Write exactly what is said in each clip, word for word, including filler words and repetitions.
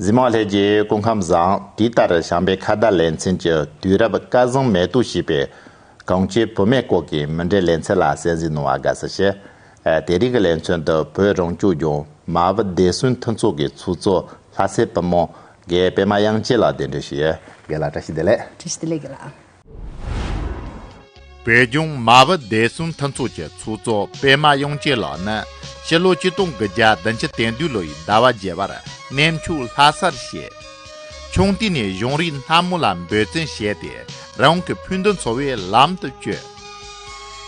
གཟིགས་མོ་བ་ལྷན་རྒྱས་སྐུ་ཁམས་བཟང་། དེ་ལྟར་བྱམས་པའི་ཁ་བརྡ་ལེ་ཚན་གྱི་དུས་རབས་སྐལ་བཟང་མེ་ཏོག་ཞེས་པའི་གངས་ཅན་བུད་མེད་སྐོར་གྱི་མུ་འབྲེལ་ལེ་ཚན་ལ་གསན་གཟིགས་གནང་བར་དགའ་བསུ་ཞུ། ཨ། དེ་རིང་གི་ལེ་ཚན་དུ་བོད་རང་སྐྱོང་ལྗོངས་མ་བུ་བདེ་སྲུང་མཐུན་ཚོགས་ཀྱི་ཚོགས་གཙོ་ལྷ་སའི་བུ་མོ་རྒན་པད་མ་དབྱངས་ཅན་ལགས་གདན་འདྲེན་ཞུས་ཡོད། རྒན་ལགས་བཀྲ་ཤིས་བདེ་ལེགས། བཀྲ་ཤིས་བདེ་ལེགས་རྒན་ལགས། བོད་ལྗོངས་མ་བུ་བདེ་སྲུང་མཐུན་ཚོགས་ཀྱི་ཚོགས་གཙོ་པད་མ་དབྱངས་ཅན་ལགས་ནི་ཕྱི་ལོ་ཆིག་སྟོང་དགུ་བརྒྱ་བདུན་ཅུ་དོན་བདུན་ལོ་ཡི་ཟླ་བ་བརྒྱད་པར་གནས་མཆོག་ལྷ་སར་བཞེས། ཆུང་དུས་ནས་གཞུང་རིགས་སྣ་མང་ལ་འབད་བརྩོན་བྱས་ཏེ་རང་གི་ཕུགས་འདུན་འཚོ་བའི་ལམ་དུ་བསྐྱོད།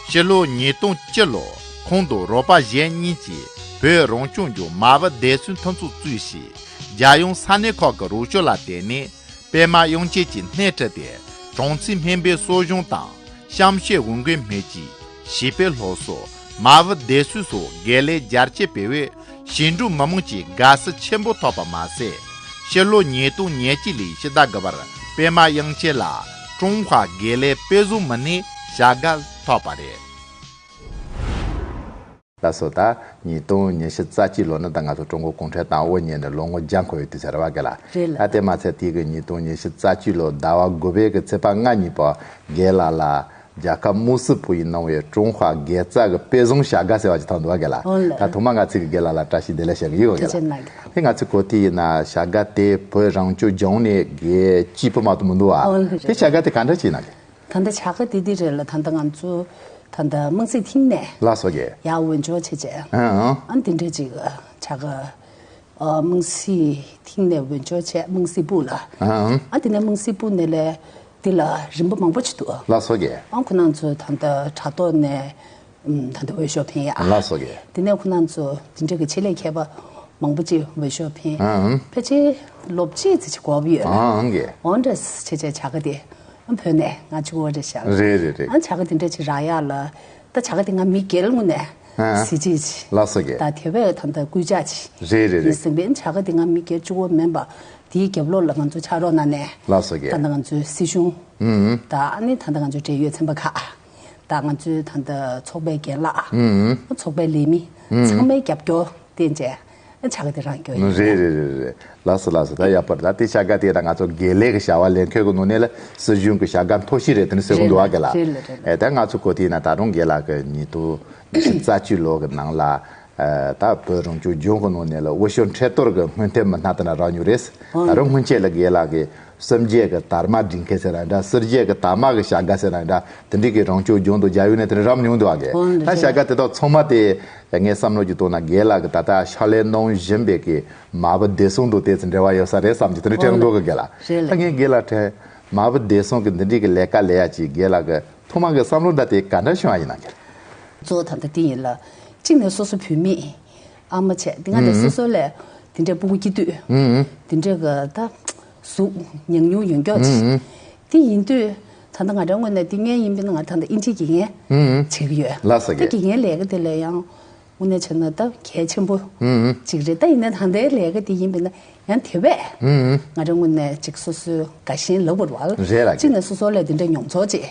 ཕྱི་ལོ་ཉིས་སྟོང་བཅུ་ལོ་ཁོང་དང་རོགས་པ་གཞན་གཉིས་ཀྱིས་བོད་རང་སྐྱོང་ལྗོངས་མ་བུ་བདེ་སྲུང་མཐུན་ཚོགས་བཙུགས་ཤིང་། རྒྱལ་ཡོངས་ས་གནས་ཁག་གི་རོགས་སྐྱོར་ལ་བརྟེན་ནས། པད་མ་དབྱངས་ཅན་གྱི་སྣེ་ཁྲིད་དེ། གྲངས་ཚད་སྨན་པའི་གསོ་སྦྱོང་དང་། གཤམ་གཤིས་འོས་འགན་སྨན་བཅོས། བྱིས་པའི་སློབ་གསོ། མ་བུ་བདེ་སྲུང་སོགས་དགེ་ལས་རྒྱ་ཆེ་སྤེལ་བས། ཞིང་འབྲོག་མི་དམངས་ཀྱི་དགའ་བསུ་ཆེན་པོ་ཐོབ་པ་མ་ཟད། ཕྱི་ལོ་ཉིས་སྟོང་ཉེར་གཅིག་ལོའི་ཕྱི་ཟླ་དགུ་པར་པད་མ་དབྱངས་ཅན་ལགས་ཀྲུང་ཧྭ་དགེ་ལས་དཔེ་བཟང་མི་སྣའི་བྱ་དགའ་ཐོབ་པ་རེད། ལགས་སོ། ད་ཉིས་སྟོང་ཉི་ཤུ་རྩ་གཅིག་ལོ་ནི་ད་ང་ཚོ་ཀྲུང་གོ་གུང་ཁྲན་ཏང་དབུ་བརྙེས་ནས་ལོ་ངོ་བརྒྱ་འཁོར་བའི་དུས་ཚོད་རེད་པ་རྒན་ལགས། རེད་ལགས། ད་དེ་མ་ཚད་དེ་གི་ཉིས་སྟོང་ཉི་ཤུ་རྩ་གཅིག་ལོ་ཟླ་བ་དགུ་པའི་གི་ཚེས་པ་ལྔ་ཉིན་པ་རྒན་ལགས་ལ་རྒྱལ་ཁབ་དམངས་སྲིད་པུའུ་ཡིས་གནང་བའི་ཀྲུང་ཧྭ་དགེ་རྩ་གི་དཔེ་བཟང་བྱ་དགའ་ཟེར་བ་ཅིག་ཐོབ་འདུག་པ་རྒན་ལགས། འོ་ལགས། ད་ཐོག་མར་ང་ཚོས་གི་རྒན་ལགས་ལ་བཀྲ་ཤིས་བདེ་ལེགས་ཞུ་གི་ཡོད་རྒན་ལགས། ཐུགས་རྗེ་གནང་གི། དེ་ང་ཚོའི་གོ་སྟེགས་ཡིན་ན་བྱ་དགའ་དེ་བོད་རང་སྐྱོང་ལྗོངས་ནས་རྒན་གཅིག་པུ་མ་གཏོགས་མི་འདུག་པ། འོ་ལགས། དེ་བྱ་དགའ་དེ་ག་འདྲ་ཅིག་ཡིན་ན་རྒན། ད་ལྟ་བྱ་དགའ་དེ་འདི་རེད་ལགས། ད་ལྟ་ང་ཚོ་ད་ལྟ་དམངས་སྲིད་ཐིང་ནས། ལགས་སོ་རྒན། ཡར་འོས་སྦྱོར་བྱས་བྱས། ཨང་། ཨ་འདི་འདྲ་ཅིག་བྱ་དགའ། ཨ་དམངས་སྲིད་ཐིང་ནས་འོས་སྦྱོར་བྱས་དམངས་སྲིད་པུའུ་ལ། ཨང་། ཨ་དེ་ནས་དམངས་སྲིད་པུའུ་ནས་ལས་འདི་ལ་རིམ་པ་མང་པོ་ཅིག་འདུག། ལགས་སོ་རྒན། ཨ་ཁོ་རང་ཚོ་ད་ལྟ་དྲ་ཐོག་ནས་ཨམ་ད་ལྟ་འོས་ཤོག་འཕེན་ཡ། ལགས་སོ་རྒན། དེ་ནས་ཁོ་རང་ཚོ་འདི་འདྲ་གི་ཆེད་ལས་མཁས་པ་མང་པོ་ཅིག་འོས་ཤོག་འཕེན། ཨང་། ཕལ་ཆེར་ལོ་གཅིག་ཙམ་ཅིག་འགོར་བ་ཡོད་ལགས། ཨང་རྒན། འོ་འདྲ་བྱས་བྱས་བྱ་དགའ་དེ་ཨ་བོད་ནས་ང་ཚོ་འོ་འདྲ་བཞག། རེད་རེད་རེད། ཨ་བྱ་དགའ་དེ་འདྲ་ཅིག་རག་ཡ་ལ་ད་བྱ་དགའ་དེ་ང་མི་སྒེར་ངོས་ནས་ཨ་གཟི་བརྗིད་ཅིག། ལགས་སོ་རྒན། ད་དེ་བས་ད་ལྟ་སྐུལ་ལྕག་ཅིག། རེད་རེད་རེད། ཡིན་ཟིན་པས་བྱ་དགའ་དེ་ང་མི་སྒེར་གཅིག་པོ་མིན་པ་དེའི་རྒྱབ་ལོགས་ལ་ང་ཚོ་ཕྱག་རོགས་གནང་ནས། ལགས་སོ་རྒན། ད་ལྟ་ང་ཚོའི་སྲིད་གཞུང་། ཨང་། ད་ཨ་ནི་ད་ལྟ་ང་ཚོའི་འབྲེལ་ཡོད་ཚན་པ་ཁག། ད་ང་ཚོའི་ད་ལྟ་ཚོགས་པའི་རྒན་ལགས། ཨང་། ཚོགས་པའི་ལས་མི། ཨང་། ཚང་མའི་རྒྱབ་སྐྱོར་བརྟེན་བྱས་ཨ་བྱ་དགའ་དེ་རག་རྒྱུ་ཡིན། རེད་རེད་རེད་རེད། ལགས་སོ་ལགས་སོ། ད་ཡག་པོ་རེད། ད་དེ་བྱ་དགའ་དེ་ད་ང་ཚོ་དགེ་ལས་ཀྱི་བྱ་བ་ལས་འཁོར་གྱི་ནང་ནས་ལ་སྲིད་གཞུང་གི་བྱ་དགའ་མཐོ་ཤོས་རེད་དེ་ནི་ཟེར་གྱི་འདུག་པ་རྒན་ལགས། རེད་ལགས་རེད་ལགས། ཨེ་ད་ང་ཚོ་གོ་དུས་ན་ད་རུང་རྒན་ལགས་ཀྱི་ཉིས་སྟོང་ཉི་ཤུ་རྩ་གཅིག་ལོ་གི་ནང་ལ་ཨེ་ད་བོད་རང་སྐྱོང་ལྗོངས་ཀྱི་ནང་ནས་ལ་འོས་ཤོག་འཕྲལ་གཏོར་གྱི་སྔོན་ཐོན་མི་སྣ་དེ་ན་རག་མྱོང་རེད། ཨོ་ད་རུང་སྔོན་ཆད་ལ་རྒན་ལགས་ཀྱི་སྲིད་འཛིན་གྱི་དར་མ་སྒྲིག་མཁན་ཟེར་ན་འདྲ། སྲིད་འཛིན་གྱི་དར་མ་གི་བྱ་དགའ་ཟེར་ན་འདྲ། དེ་འདྲའི་གི་རང་སྐྱོང་ལྗོངས་དང་རྒྱལ་ཡོངས་ནས་དེ་འདྲ་རག་མྱོང་འདུག་པ་རྒན། ཨོ་ད་བྱ་དགའ་དེ་དག་ཚང་མ་དེ་ངས་བསམ་བློ་ཅིག་གཏོང་ན་རྒན་ལགས་ཀྱི་ད་ལྟ་ཕྱག་ལས་གནང་བཞིན་པའི་གི་མ་བུ་བདེ་སྲུང་དང་དེ་ཚོ་འབྲེལ་བ་ཡོད་ས་རེད་བསམ་གྱི་དེ་འདྲ་དྲན་འདུག་གི་རྒན་ལགས། རེད་ལགས། ད་ངས་རྒན་ལགས་དྲན་མ་བུ་བདེ་སྲུང་གི་འདི་འདྲའི་གི་ལས་ཀ་ལས་ཡ་ཅིག་རྒན་ལགས་ཀྱི་ཐོག་མ་གི་བསམ་བློ་འདྲ་དེ་ག་འདྲ་བྱུང་བ་ཡིན་ན་རྒན། གཙོ་བོ་ད་ལྟ་དེ་ཡིན་ལ། གཅིག་ནས་སོ་སོ་བུད་མེད་ཨ་མ་བྱས་དེ་ང་དང་སོ་སོ་ལས་དེ་འདྲའི་སྤུ་གུ་སྐྱེ་དུས་དེ་འདྲའི་གི་ད་གཟུགས་ཉམས་མྱོང་ཡོད་མགྱོགས་ཅིག་དེ་ཡིན་དུས་ད་ལྟ་ང་རང་ངོས་ནས་དེ་སྔོན་ཡིན་པས་ན་ང་ད་ལྟ་ཨིན་ཇིའི་དགེ་རྒན་བྱེད་ཀྱི་ཡོད། ལགས་སོ་ད་རྒན། དགེ་རྒན་ལས་ཀ་དེ་ལས་ཡང་དངོས་གནས་བྱས་ན་ད་གལ་ཆེན་པོ་ཅིག་རེད། ད་ཡིན་ན་ད་ལྟའི་ལས་ཀ་དེ་ཡིན་པས་ན་ཡང་དེ་བས་ང་རང་ངོས་ནས་ཅིག་སོ་སོའི་དགའ་ཞེན་ལབ་དགོས་རེད་བ། རེད་ལགས། གཅིག་ནས་སོ་སོ་ལས་དེ་འདྲའི་མྱོང་ཚོར་ཅིག་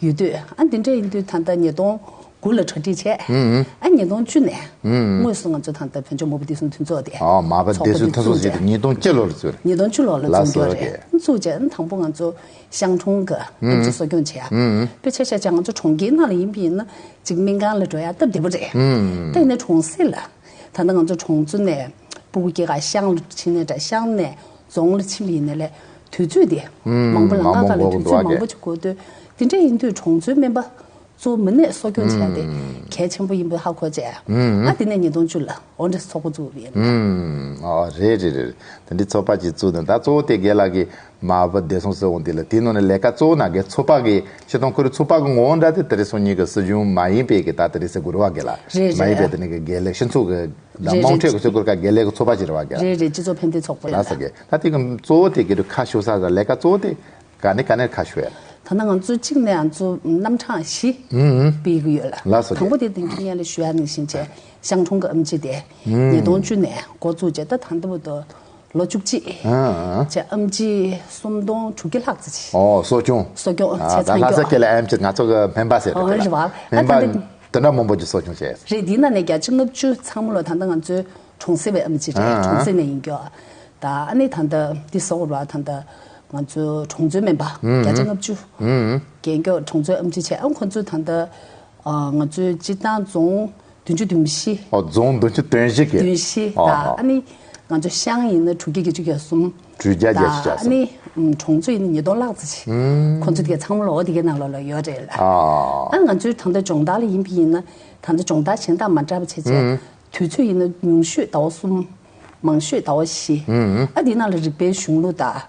ཡོད་དུས་ཨ་དེ་འདྲ་ཡིན་དུས་ད་ལྟ་ཉིས་སྟོང་དགུ་ལ་གྲ་སྒྲིག་བྱས། ཨ་ཉིས་སྟོང་བཅུ་ནས་དངོས་སུ་ང་ཚོ་ད་ལྟ་བོད་ལྗོངས་མ་བུ་བདེ་སྲུང་མཐུན་ཚོགས་དེ་ཨ་མ་བུ་བདེ་སྲུང་མཐུན་ཚོགས་ཟེར་དེ་ཉིས་སྟོང་བཅུ་ལོ་ལ་བཙུགས། ཉིས་སྟོང་བཅུ་ལོ་ལ་ལགས་བཙུགས་སོ་རྒྱུ་རེད། རྒན། བཙུགས་བྱས་ཨ་དང་པོ་ང་ཚོ་ཤང་གྲོང་གི་ཨེམ་ཆི་གསོ་སྐྱོང་བྱས། དཔེ་ཆ་བཞག་བྱས་ང་ཚོ་གྲོང་ཁྱེར་ནང་ལ་ཡིན་པ་ཡིན་ན་ཅིག་སྨན་ཁང་ལ་འགྲོ་ཡ་སྟབས་བདེ་པོ་རེད། ད་ཡིན་ན་གྲོང་གསེབ་ལ་ད་ལྟ་ང་ཚོ་གྲོང་ཚོ་ནས་སྤུ་གུ་སྐྱེ་ག་ཤང་ལ་ཕྱིན་ནས་འདྲ། ཤང་ནས་རྫོང་ལ་ཕྱིན་པ་ཡིན་ན་ལས་དུས་ཚོད་དེ་མང་པོ་ལ་མང་པོ་ལམ་ཁ་ཁ་ལ་འགོར་དུས་ཚོད་འདུག་མང་པོ་ཅིག་འགོར་དུས་དེ་འདྲ་ཡིན་དུས་གྲོང་ཚོའི་སྨན་པ་གཙོ་བོ་མི་སྣས་གསོ་སྐྱོང་བྱས་ཏེ་གལ་ཆེན་པོ་ཡིན་པ་ཧ་གོ་བྱས། ཨ་དེ་ནས་ཉིས་སྟོང་བཅུ་ལ་འོ་འདྲ་ཚོགས་པ་བཙུགས་པ་ཡིན། ཨ་རེད་རེད་རེད། དེ་འདྲའི་ཚོགས་པ་ཅིག་བཙུགས་ནས་ད་གཙོ་བོ་དེ་རྒན་ལགས་ཀྱིས་མ་བུ་བདེ་སྲུང་ཟེར་འོང་དེ་ལ་དེའི་ནང་ནས་ལས་ཀ་གཙོ་བོ་ན་རྒན་ཚོགས་པ་གི་སྤྱིར་བཏང་ཁོ་རའི་ཚོགས་པ་གི་ངོ་བོ་འདྲ་དེ་དེ་རིང་སང་ཉིན་གྱི་སྲིད་གཞུང་མ་ཡིན་པའི་གི་ད་དེ་རིང་ཟེར་དགོས་རེད་བ་རྒན་ལགས། རེད་མ་ཡིན་པའི་རེད། དེ་ནས་གི་དགེ་ལས་སྤྱི་ཚོགས་གི་ད་རེད་དམངས་རེད། ཁྲོད་ཀྱི་སྤྱི་སྒོ་ཁག་དགེ་ལས་ཀྱི་ཚོགས་པ་ཅིག་རེད་བ་རྒན་ལགས། རེད་རེད། སྤྱི་ཚོགས་ཕན་བདེ་ཚོགས་པ་ལ། ལགས་སོ་རྒན། ད་དེ་གི་གཙོ་བོ་དེ་གི་ཁ་ཕྱོགས་ས་ལས་ཀ་གཙོ་བོ་དེ་ག་ནས་ག་ནས་ཁ་ཕྱོགས་ཡ། ད་ནང་ང་ཚོ་གཅིག་ནས་ང་ཚོ་རྣམ་གྲངས་བཞི་སྤེལ་གི་ཡོད་ལ། ལགས་སོ་རྒན། དང་པོ་དེ་དེང་གི་ངས་ལ་ཞུ་ཡ་ནང་བཞིན་བྱས་ཤང་གྲོང་གི་ཨེམ་ཆི་དེ་ཉིས་སྟོང་བཅུ་ནས་འགོ་བཙུགས་བྱས་ད་ད་ལྟ་བར་དུ་ལོ་བཅུ་གཅིག་ཨ་ཨ། བྱས་ཨེམ་ཆི་སུམ་སྟོང་དྲུག་བརྒྱ་ལྷག་ཙམ་ཅིག་ཨོ་གསོ་སྐྱོང་། གསོ་སྐྱོང་ཨ་བྱས་ད་ཚང་ལྷ་ས་རྒྱུ་སྐད་ལ་ཨེམ་ཆི་ང་ཚོ་གི་སྨན་པ་ཟེར་ཨོ་དེ་རེད་ལ་བ། སྨན་པ་ད་ད་ལྟ་དེ་འདྲ་མང་པོ་ཅིག་གསོ་སྐྱོང་བྱས། རེད། དེའི་ནང་ནས་བརྒྱ་ཆ་ལྔ་བཅུ་ཚང་མ་ལོ་ད་ལྟ་ང་ཚོའི་གྲོང་གསེབ་པའི་ཨེམ་ཆི་རེད། ཨ་གྲོང་གསེབ་ནས་ཡིན་རྒྱུ། ད་ ཨ་ནི་ད་ལྟ་འདི་ཟེར་བ་ད་ལྟ་ང་ཚོའི་གྲོང་ཚོའི་སྨན་པ་བརྒྱ་ཆ་ལྔ་བཅུ་རྒན་སྐྱོགས་གྲོང་ཚོའི་ཨེམ་ཆི་བྱས། ཨ་ཁོང་ཚོ་ད་ལྟ་ང་ཚོའི་སྤྱིར་བཏང་རྫོང་བདུན་ཅུ་དོན་བཞི། ཨོ་རྫོང་བདུན་ཅུ་དོན་བཞི་གི། དོན་བཞི་ཨོ་དང་ཨོ། ཨ་ནི་ང་ཚོ་ཤང་ཡིན་ན་དྲུག་བརྒྱ་བརྒྱད་ཅུ་གྱ་གསུམ། དྲུག་བརྒྱ་བརྒྱད་ཅུ་གྱ་གསུམ། ཨ་ནི་གྲོང་ཚོ་ཡིན་ན་ཉིས་སྟོང་ལྷག་ཙམ་ཞིག་ཁོང་ཚོ་དེ་གའི་ཚང་མ་ལོ་འོ་དེ་གའི་ནང་ལོགས་ལ་ཡོད་རེད་ལ། ཨ་ང་ཚོའི་ད་ལྟ་སྦྱོང་བརྡར་ལ་ཡིན་པ་ཡིན་ན་ད་ལྟ་སྦྱོང་བརྡར་གཞན་དང་མ་འདྲ་བ་བྱས་བྱས་དུས་ཚོད་ཡིན་ན་ཉུང་ཤོས་ཟླ་བ་གསུམ། མང་ཤོས་ཟླ་བ་བཞི། ཨ་དེ་ནང་ལ་རིག་པའི་གཞུང་ལུགས་དང་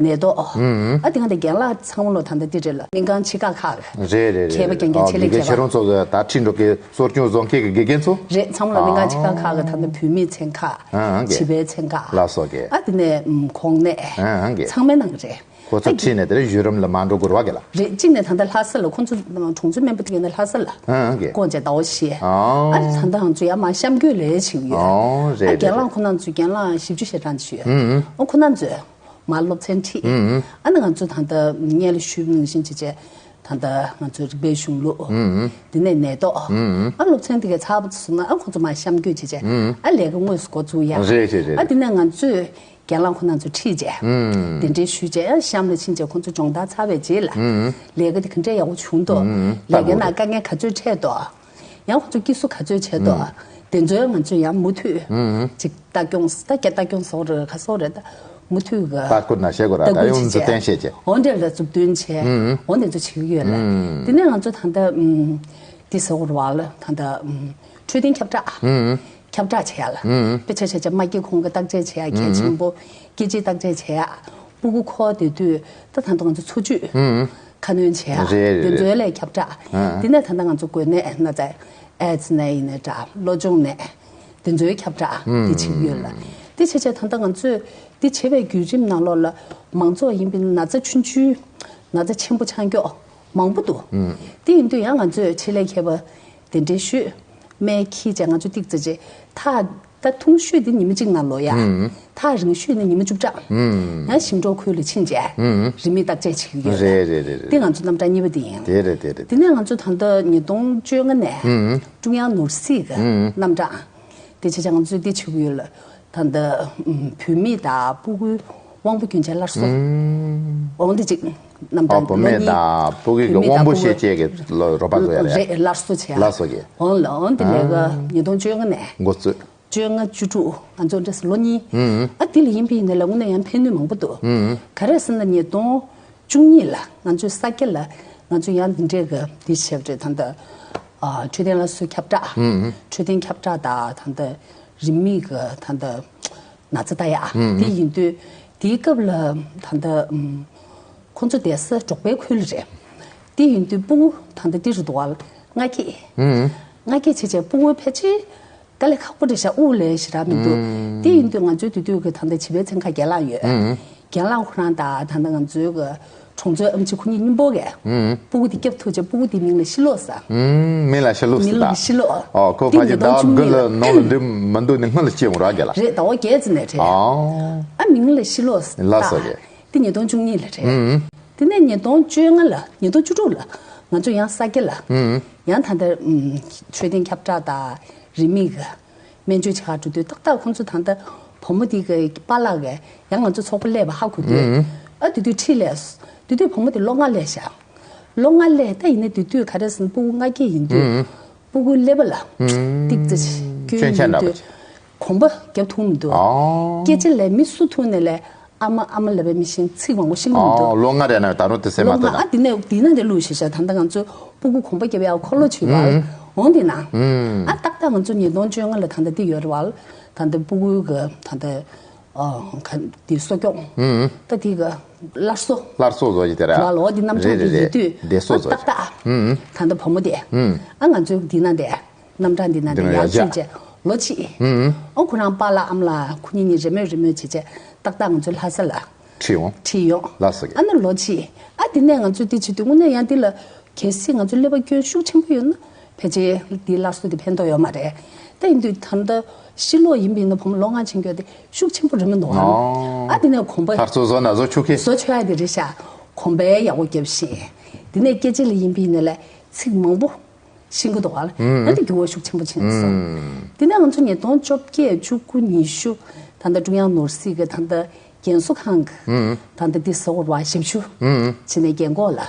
ནད་ཐོག་ཨ་དེ་ག་དེ་རྒན་ལགས་ཚང་མ་ལོ་ད་ལྟ་འདི་རེད་ལ། སྨན་ཁང་ཆེ་ཁག་ཁག་གི་རེད་རེད་མཁས་པ་རྒན་རྒན་ཆེད་ལས་མཁས་པ། ཁྱེད་རང་ཚོ་གི་ད་ཁྲིད་འགྲོ་མཁན་གསོ་སྐྱོང་བཟོ་མཁན་གྱི་དགེ་རྒན་ཚོ་རེད། ཚང་མ་ལོ་སྨན་ཁང་ཆེ་ཁག་ཁག་གི་ད་ལྟ་བུད་མེད་ཚན་ཁག་ཨ་ཨ་བྱིས་པའི་ཚན་ཁག་ལ་སོགས་ཀྱི་ཨ་དེ་ནས་གོང་ནས་ཨ་ཨ་ཚང་མའི་ནང་རེད། ཁོ་ཚོ་ཁྲིད་ནས་དེ་རིང་གཞི་རིམ་ལ་མ་འགྲོ་དགོས་ར་གི་ལ། རེད། གཅིག་ནས་ད་ལྟ་ལྷ་ས་ལ་ཁོང་ཚོ་གྲོང་ཚོའི་སྨན་པ་དེ་ག་ནས་ལྷ་ས་ལ་ཨ་ཨ་གི་སྐོང་བྱས་ཟླ་བ་བཞི། ཨ་ཨ་ད་ལྟ་ང་ཚོ་ཡར་མར་གཤམ་བསྐྱོད་ལས་བྱེད་ཀྱི་ཡོད། ཨོ་ཨ་རེད་རེད་རྒན་ལགས་རེད། ཁོ་རང་ཚོ་རྒན་ལགས་བཞི་བཅུ་ཞེ་གྲངས་ཅིག་ཡོད། ཨ་ཁོ་རང་ཚོས་མར་སློབ་ཚན་ཁྲིད། ཨ་ནི་ང་ཚོ་ད་ལྟ་སྔོན་ལ་ཞུས་པ་ནང་བཞིན་བྱས་བྱས་ད་ལྟ་ང་ཚོའི་རིག་པའི་གཞུང་ལུགས། དེ་ནས་ནད་ཐོག་ཨ་སློབ་ཚན་དེ་གའི་ཚར་བ་ཚོ་སོང་ན་ཨ་ཁོ་ཚོ་མར་གཤམ་བསྐྱོད་བྱས་བྱས་ཨ་ལས་ཀ་དངོས་སུ་འགོ་བཙུགས་ཡ། རེད་རེད་རེད། ཨ་དེ་ནས་ང་ཚོས་རྒན་ལགས་ཁོ་རང་ཚོ་ཁྲིད་བྱས། གདན་འདྲེན་ཞུས་བྱས་ཨ་གཤམ་ལ་ཕྱིན་བྱས་ཁོ་ཚོ་སྦྱོང་བརྡར་ཚར་བའི་རྗེས་ལ་ལས་ཀ་དེ་ག་འདྲས་ཡག་པོ་བྱུང་འདུག་ལས་ཀའི་ནང་དཀའ་ངལ་ག་ཚོད་འཕྲད་འདུག་ཡང་ཁོ་ཚོ་སྐྱིད་སྡུག་ག་ཚོད་བྱས་འདུག་དེ་ཚོའི་ང་ཚོས་ཡང་མུ་མཐུད་ཅིག་ལྟ་སྐྱོང་ད་སྐྱ་ལྟ་སྐྱོང་ཟེར་རེད་ག་ཟེར་རེད་ད་མུ་མཐུད་གི་ལྟ་སྐུལ་ན་བྱེད་དགོས་ར། ད་ཡོང་འཛུགས་བསྟན་བྱེད་ཀྱི་འོ་འདྲ་ལ་མཛུབ་སྟོན་བྱས་འོ་འདི་ཚོ་བྱེད་ཀྱི་ཡོད་ལ། དེ་ནས་ང་ཚོ་ད་ལྟ་འདི་ཟེར་དགོས་རེད་བ་ལ་ད་ལྟ་འཕྲོད་བསྟེན་ཁྱབ་བསྒྲགས། ཁྱབ་བསྒྲགས་བྱེད་ཡ་ལ། དཔེ་ཆ་བྱས་བྱས་མ་སྐྱེས་ཁོང་གི་བརྟག་དཔྱད་བྱེད་ཡ་གལ་ཆེན་པོ། སྐྱེ་འཆི་བརྟག་དཔྱད་བྱེད་ཡ། ཕྲུ་གུ་འཁོར་བསྡད་དུས་ད་ད་དུང་ང་ཚོ་འཚོ་བཅུད་ཁ་སྣོན་བྱེད་ཡ། རེད་རེད་དེ་ཚོའི་ལས་ཁྱབ་བསྒྲགས། དེ་ནས་ད་ལྟ་ང་ཚོ་འགོས་ནད་ན་ཚ་ཨེ་ཙི་ནད་ཡིན་ནའི་འདྲ་གློ་གཅོང་ནད་དེ་ཚོའི་ཁྱབ་བསྒྲགས་དེ་བྱེད་ཀྱི་ཡོད་ལ། དེ་བྱས་བྱས་ད་ལྟ་ང་ཚོས་དེ་བྱེད་པའི་བརྒྱུད་རིམ་ནང་ལོགས་ལ་མང་ཚོགས་ཡིན་པའི་ན་ཚ་ཆུང་ཆུང་ན་ཚ་ཆེན་པོ་ཆགས་མགྱོགས་མང་པོ་འདུག་དེ་ཡིན་དུས་ཡང་ང་ཚོས་ཆེད་ལས་མཁས་པ་གདན་འདྲེན་ཞུས། སྨན་འཁྱེར་བྱས་ང་ཚོ་ཏིག་ཙམ་བྱས་ཐག་ད་ཐུང་ཤོས་དེ་ཉི་མ་གཅིག་ནང་ལོ་ཡ། ཐག་རིང་ཤོས་ནི་ཉི་མ་བཅུ་ཕྲག་ཡང་ཞིང་འབྲོག་ཁུལ་ལ་ཕྱིན་བྱས་རིན་མེད་བརྟག་དཔྱད་བྱེད་ཀྱི་ཡོད་རེད། རེད་རེད་རེད་རེད། དེ་ང་ཚོ་རྣམ་གྲངས་གཉིས་པ་དེ་ཡིན། དེ་རེད་དེ་རེད། དེ་ནས་ང་ཚོ་ད་ལྟ་ཉིས་སྟོང་བཅོ་ལྔ་ནས་ཀྲུང་དབྱང་ནོར་སྲིད་ཀྱི་རྣམ་གྲངས་དེ་བྱས་བྱས་ང་ཚོས་འདི་བྱེད་ཀྱི་ཡོད་ལ། ད་ལྟ་བུད་མེད་དང་ཕྲུ་གུའི་དབང་པོ་སྐྱོན་ཅན་སླར་གསོ། འོང་དེ་གཅིག་རྣམ་ཨ་གྲངས་བུད་མེད་དང་ཕྲུ་གུ་གི་དབང་པོ་ཤེད་བཅས་ཀྱི་རོགས་པ་བཟོ་ཡ་རེད། རེད་སླར་གསོ་བྱས། སླར་གསོ་གི་འོང་ལ་འོང་དེ་ལས་ཀ་ཉིས་སྟོང་བཅོ་ལྔ་ནས་འགོ་བཙུགས། བཅོ་ལྔ་བཅུ་དྲུག་ང་ཚོ་འདྲ་ས་ལོ་གཉིས། ཨ་དེ་ལ་ཡིན་པའི་ཡིན་ནའི་ལ་དངོས་གནས་ཡང་ཕན་ནུས་མང་པོ་འདུག་ག་རེ་ཟེར་ན་ཉིས་སྟོང་བཅུ་གཉིས་ལ་ང་ཚོའི་ས་སྐྱ་ལ་ང་ཚོ་ཡང་འདི་འདྲའི་གི་འདི་བྱས་པ་རེད། ད་ལྟ་འཕྲོད་བསྟེན་སླར་གསོའི་ཁྱབ་བསྒྲགས། འཕྲོད་བསྟེན་ཁྱབ་བསྒྲགས་དང་ད་ལྟ་རིན་མེད་གི་ད་ལྟ་ན་ཚ་ལྟ་ཡག་དེ་ཡིན་དུས་དེའི་སྐབས་ལ་ད་ལྟ་ཁོང་ཚོ་བསྡད་ས་འབྲོག་པའི་ཁུལ་རེད། དེ་ཡིན་དུས་ཕྲུ་གུ་ད་ལྟ་འདི་རུ་འདུག་བ་ལ་མངལ་སྐྱེས། མངལ་སྐྱེས་བྱས་བྱས་ཕྲུ་གུ་ཕལ་ཆེར་དཀའ་ལས་ཁག་པོ་རེད་ཤག་དབུགས་ལས་ཞེ་དྲག་མི་འདུག་དེ་ཡིན་དུས་ང་ཚོའི་དེ་དུས་ཀྱི་ད་ལྟ་བྱིས་པའི་ཚན་ཁག་རྒན་ལགས་ཡོད། རྒན་ལགས་ཁོ་རང་དང་ད་ལྟ་ང་ཚོའི་གི་གྲོང་ཚོའི་ཨེམ་ཆི་ཁོ་གཉིས་མཉམ་པོ་གིས་ཕྲུ་གུ་དེ་སྐྱབས་ཐུག་བྱས་ཕྲུ་གུ་དེའི་མིང་ལ་ཤི་ལོ་ཟེར། མིང་ལ་ཤི་ལོ་ཟེར། མིང་ལ་ཤི་ལོ། ཨོ་ཁོ་ཕ་གི་ཟླ་དགུ་ལ་ནང་ལ་འདུག་མི་འདུག་ནི་སྔོན་ལ་སྐྱེས་འོང་ར་རྒན་ལགས། རེད་ཟླ་བ་བརྒྱད་ཙམ་ནས་རེད། ཨ་མིང་ལ་ཤི་ལོ་ཟེར། ལ་སོ་གི་དེ་ཉིས་སྟོང་བཅུ་གཉིས་ལ་རེད། དེ་ནས་ཉིས་སྟོང་བཅོ་ལྔ་ལ་ཉིས་སྟོང་བཅུ་དྲུག་ལ་ང་ཚོ་ཡང་ས་སྐྱ་ལ་ཡང་ད་ལྟ་འཕྲོད་བསྟེན་ཁྱབ་བསྒྲགས་དང་རིན་མེད་ཀྱི་སྨན་བཅོས་བྱེད་གར་འགྲོ་དུས་ཏག་ཏག་ཁོང་ཚོ་ད་ལྟ་བུ་མོ་དེ་གི་པཱ་ལགས་ཀྱིས་ཡང་ང་ཚོ་ཚོགས་པ་སླེབས་པ་ཧ་གོ་དུས་ཨ་དེ་དུས་ཁྲིད་ལས་དེ་དུས་བུ་མོ་དེ་ལོ་ལྔ་སླེབས་ཤག་ལོ་ལྔ་སླེབས་ད་ཡིན་ན་དེ་དུས་ག་རེ་ཟེར་ན་ཕྲུ་གུ་མངལ་སྐྱེས་ཡིན་དུས་ཕྲུ་གུའི་ཀླད་པ་ལ་ཏིག་ཙམ་སྐྱོན་ཡོད་དུས་གོམ་པ་རྒྱབ་ཐུབ་མི་འདུག་སྐད་ཆ་ལས་མི་སུ་ཐུག་ནས་ལས། ཨ་མ་ཨ་མ་ལབ་པའི་མི་ཤེས་ཚིག་མང་པོ་ཤེས་ཀྱི་མི་འདུག་ཨོ་ལོ་ལྔ་རེད་ན་ད་རུང་དེ་སེམས་མ་ལོ་ལྔ་ཐོན་ན། ཨ་དེ་ནས་དེ་ན་དེ་ལུས་ཤེས་ཤག་ད་ལྟ་ང་ཚོ་སྤུ་གུ་གོམ་པ་རྒྱབ་ཡག་འཁོར་ལོ་བྱེད་པ་འོང་དེ་ན། ཨ་ཏག་ཏག་ང་ཚོ་ཉིས་སྟོང་བཅོ་ལྔ་ལ་ད་ལྟ་དེ་ཡོད་རེད་བ། ད་ལྟ་སྤུ་གུ་གི་ད་ལྟ་ཨ་ག་དེ་གསོ་སྐྱོང་། ད་དེ་གི་སླར་གསོ། སླར་གསོ་བཟོ་ཡི་དེ་ར། ལ་ལོ་དེ་རྣམ་གྲངས་དེ་ཡོད་དུས་ཨ་ཏག་ཏག་ད་ལྟ་བུ་མོ་དེ་ཨ་ང་ཚོ་དེ་ན་དེ། རྣམ་གྲངས་འདི་ན་འདི་ཡར་ཕྱིན་རྗེས་ལོ་གཅིག་ཨོ་ཁོ་རང་པཱ་ལགས་ཨ་མ་ལགས་ཁོ་གཉིས་གཉིས་རེས་མོས་རེས་མོས་བྱས་རྗེས་ཏག་ཏག་ང་ཚོ་ལྷ་ས་ལ་ཁྲིད་ཡོང་། ཁྲིད་ཡོང་། ལགས་སོ། ཨ་ནི་ལོ་གཅིག་ཨ་དེ་ནས་ང་ཚོ་འདི་བྱེད་དུས་དངོས་གནས་ཡང་འདི་ལ་གལ་སྲིད་ང་ཚོ་ཀླད་པ་སྐྱོན་ཤུགས་ཆེན་པོ་ཡོད་ན་ཕལ་ཆེར་འདི་སླར་གསོ་འདི་ཕན་ཐོགས་ཡོད་མ་རེད། ད་ཡིན་དུས་ད་ལྟ་ཕྱི་ལོགས་ཡིན་པ་ཡིན་ན་བུ་མོ་ལོ་ལྔ་ཕྱིན་རྒྱུ་དེ་ཤུགས་ཆེན་པོ་རེད་མི་འདུག་ཨ་ཨ་དེ་ནས་གོམ་པ་ལྷ་གསོ་བཟོ་ན་བཟོ་ཆོག་གི་བཟོ་ཆོག་ཡ་དེ་རེད་ཤག་གོམ་པ་ཡག་པོ་རྒྱབ་ཤེས། དེ་ནས་སྐད་ཆ་ལ་ཡིན་པ་ཡིན་ན་ལས་ཚིག་མང་པོ། ཤིང་གི་དོག་ལ་ཨ་ནི་འགྱུར་བ་ཤུགས་ཆེན་པོ་ཕྱིན་སོང་། དེ་ནས་ང་ཚོ་ཉིས་སྟོང་བཅོ་བརྒྱད་བཅུ་དགུ་ཉི་ཤུ་ ད་ལྟ་ཀྲུང་དབྱང་ནོར་སྲིད་ཀྱི་ད་ལྟ་རྒན་གསོ་ཁང་གི་ཨུམ། ད་ལྟ་འདི་ཟེར་བ་ཞབས་ཞུ་ཨུམ། བྱེད་ནས་རྒན་འཁོགས་ལ་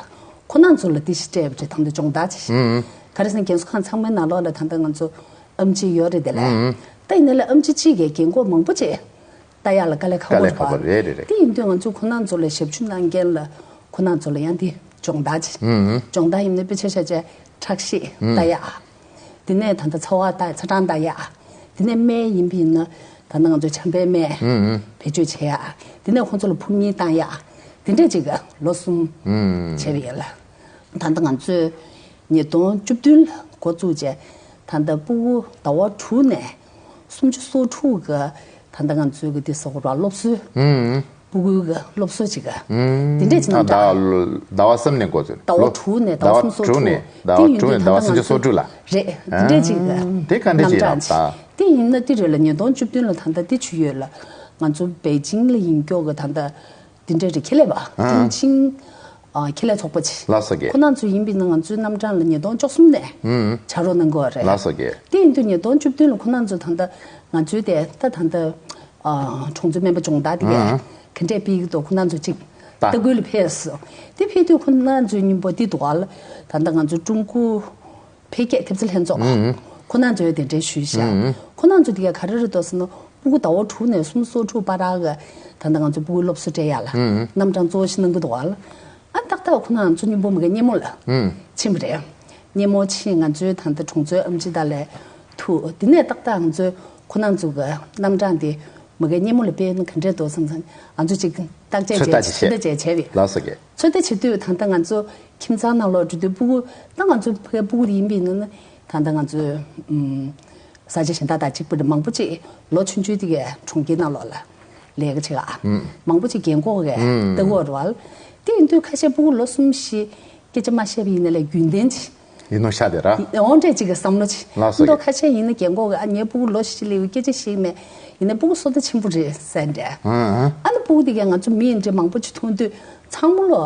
ཁོ་ན་ཚོ་ལ་འདི་ཞིག་སྤྲད་པ་རེད། ད་ལྟ་སྦྱོང་བརྡར་ཅིག་ཨུམ། ག་རེ་ཟེར་ན་རྒན་གསོ་ཁང་ཚང་མའི་ནང་ལོགས་ལ་ད་ལྟ་ང་ཚོ་ཨེམ་ཆི་ཡོད་རེད། དེ་ལས་ཨུམ། ད་ཡིན་ན་ལས་ཨེམ་ཆི་གཅིག་གིས་རྒན་འཁོགས་མང་པོ་ཅིག་ལྟ་ཡག་ལ་དཀའ་ལས་ཁག་པོ་དཀའ་ལས་རེད་ཁག་པོ་པ། རེད་རེད་རེད། དེ་ཡིན་དུས་ང་ཚོ་ཁོ་ན་ཚོ་ལ་ཞབས་ཞུ་གནང་མཁན་ལ་ཁོ་ན་ཚོ་ལ་ཡང་དེ་སྦྱོང་བརྡར་ཅིག་ཨུམ། སྦྱོང་བརྡར་ཡིན་ན་དཔེ་ཆ་བཞག་བྱས་ཁྲག་ཤེད་ཨུམ། ལྟ་ཡག་དེ་ནས་ད་ལྟ་ཚ་བ་ལྟ་ཚ་གྲང་ལྟ་ཡག་དེ་ནས་སྨན་ཡིན་པ་ཡིན་ན་ད་ལྟ་ང་ཚོ་ཆམ་པའི་སྨན་ཨུམ། བེད་སྤྱོད་བྱེད་ཡག་དེ་ནས་ཁོ་ཚོ་ལ་ཕུ་མིན་བཏང་ཡག་དེ་འདྲས་ཅིག་ལོ་གསུམ་ཨུམ། བྱས་པ་ཡིན་ལ། ད་ལྟ་ང་ཚོས་ཉིས་སྟོང་བཅུ་བདུན་ལ་འགོ་བཙུགས་རྗེས་ད་ལྟ་ཕྲུ་གུ་ཟླ་བ་དྲུག་ནས་སུམ་ཅུ་སོ་དྲུག་གི་ད་ལྟ་ང་ཚོའི་གི་དེ་སོགས་ར་སློབ་གསོའི་ཨུམ། ཕྲུ་གུའི་གི་སློབ་གསོ་ཅིག་གི་ཨུམ། དེ་འདྲས་ཅིག་ཨ་རྣམ་གྲངས། ཟླ་ཟླ་བ་གསུམ་ནས་འགོ་བཙུགས་ཟླ་བ་ལོ་དྲུག་ནས་ཟླ་བ་ཟླ་བ་སུམ་ཅུ་སོ་དྲུག་དྲུག་ནས་ཟླ་བ་དེ་ཡིན་དྲུག་དུས་ནས་ད་ཟླ་བ་ལྟ་སུམ་ཅུ་ང་ཚོ་སོ་དྲུག་ལ་རེད། དེ་འདྲས་ཅིག་གི་ཨ། དེ་ག་འདྲས་རྣམ་ཅིག་ཡིན་གྲངས་ནམ་ཅིག་ད། དེ་ཡིན་ན་དེ་རེད་ལ་ཉིས་སྟོང་བཅུ་བདུན་ལ་ད་ལྟ་དེ་ཆུ་ཡོད་ལ་ང་ཚོ་པེ་ཅིང་ལ་ཡིན་སྐྱོ་གི་ད་ལྟ་དེ་འདྲས་རེད། ཁེ་ལས་པ་ཨ། ཀྲུང་ཆིང་ཨ། ཁེ་ལས་ཚོགས་པ་ཆེ་ལགས་སོ་རྒན། ཁོ་ན་ཚོ་ཡིན་པས་ན་ང་ཚོའི་རྣམ་གྲངས་ལ་ཉིས་སྟོང་བཅུ་གསུམ་ནས་ཨུམ། བྱ་རོགས་གནང་གི་ཡོད་རེད། ལགས་སོ་རྒན། དེ་ཡིན་དུས་ཉིས་སྟོང་བཅུ་བདུན་ལ་ཁོ་ན་ཚོ་ད་ལྟ་ང་ཚོའི་དེ་ད་ད་ལྟ་ཨ། གྲོང་ཚོའི་སྨན་པ་སྦྱོང་བརྡར་དེ་གས་ཨུམ། ག་འདྲས་སྤེལ་གི་འདུག་ཁོ་ན་ཚོ་གཅིག་ལྟ་སྐུལ་ལ་ཕེབས་སོང་། དེ་ཕེབས་དུས་ཁོ་ན་ཚོའི་སྙིང་པོ་དེ་འདུག་ཨ་ལ་ད་ལྟ་ང་ཚོ་ཀྲུང་གོ་འཕེལ་རྒྱས་ཐེབས་རྩ་ལྷན་ཚོགས་ཨུམ། ཁོ་ན་ཚོས་གདན་འདྲེན་ཞུས་ཤག་ཨུམ། ཁོ་ན་ཚོ་དེ་ག་ག་རེ་རེད་འདུག་ཟེར་ན་ཕྲུ་གུ་ཟླ་བ་དྲུག་ནས་སུམ་ཅུ་སོ་དྲུག་བར་ལ་ད་ལྟ་ང་ཚོ་ཕྲུ་གུ་སློབ་གསོ་སྤྲད་ཡག་ལ་ཨུམ། རྣམ་གྲངས་གཙོ་བོ་ཞིག་གནང་གི་འདུག་ཨ་ལ། ཨ་ཏག་ཏག་ཁོ་ན་ང་ཚོ་སྙིང་པོ་མ་གི་སྙེ་མོ་ལ་ཨུམ། ཕྱིན་པ་རེད། སྙེ་མོ་ཕྱིན་ང་ཚོའི་ད་ལྟ་གྲོང་ཚོའི་ཨེམ་ཆི་དག་ལས་ཐུག་དེ་ནས་ཏག་ཏག་ང་ཚོའི་ཁོ་ན་ཚོ་གི་རྣམ་གྲངས་དེ་མ་གི་སྙེ་མོ་ལ་སྤེལ་ན་ག་འདྲས་འདུག་བསམ་བསམ་ང་ཚོ་ཅིག་བརྟག་དཔྱད་ཚོད་ལྟ་བྱས་ཅིག་བྱས་ཚོད་ལྟ་བྱས་བྱས་པས། ལགས་སོ་རྒན། ཚོད་ལྟ་བྱེད་དུས་ད་ལྟ་ང་ཚོ་ཁྱིམ་ཚང་ནང་ལོགས་འགྲོ་དུས་ཕྲུ་གུ་ད་ང་ཚོ་ཕ་གིའི་ཕྲུ་གུ་དེ་ཡིན་པ་ཡིན་ན་ད་ལྟ་ང་ཚོ་ཨུམ། ས་ཆ་གཞན་དག་དང་གཅིག་པ་རེད། མང་པོ་ཅིག་ལོ་ཆུང་ཆུང་དེ་གའི་གྲོང་ཁྱེར་ནང་ལོགས་ལ་ལས་ཀ་བྱེད་ག་ཨུམ། མང་པོ་ཅིག་རྒན་འཁོགས་གས་ཨུམ། ལྟ་གི་ཡོད་རེད་བ། དེ་ཡིན་དུས་ཁ་ཤས་ཕྲུ་གུ་ལོ་གསུམ་བཞི་སྐད་ཆ་མ་བཤད་པ་ཡིན་ན་ལས་རྒྱུན་ལྡན་ཅིག་ཡིན་ནོ་ཤ་དེ་ར། འོང་འདྲས་ཅིག་གི་བསམ་བློ་ཅིག་ལགས་སོ་མདོ་རྒན། ཁ་ཤས་ཡིན་ན་རྒན་འཁོགས་གས་ཨ་ངའི་ཕྲུ་གུ་ལོ་བཞི་སླེབས་ཡོད་སྐད་ཆ་བཤད་མེད། ཡིན་ན་ཕྲུ་གུ་བསོད་བདེ་ཆེན་པོ་རེད་ཟེར་འདྲས། ཨུམ། ཨ་ནི་ཕྲུ་གུ་དེ་གའི་ང་ཚོ་མི་འདྲ་མང་པོ་ཅིག་མཐོང་དུས་ཚང་མ་ལོ།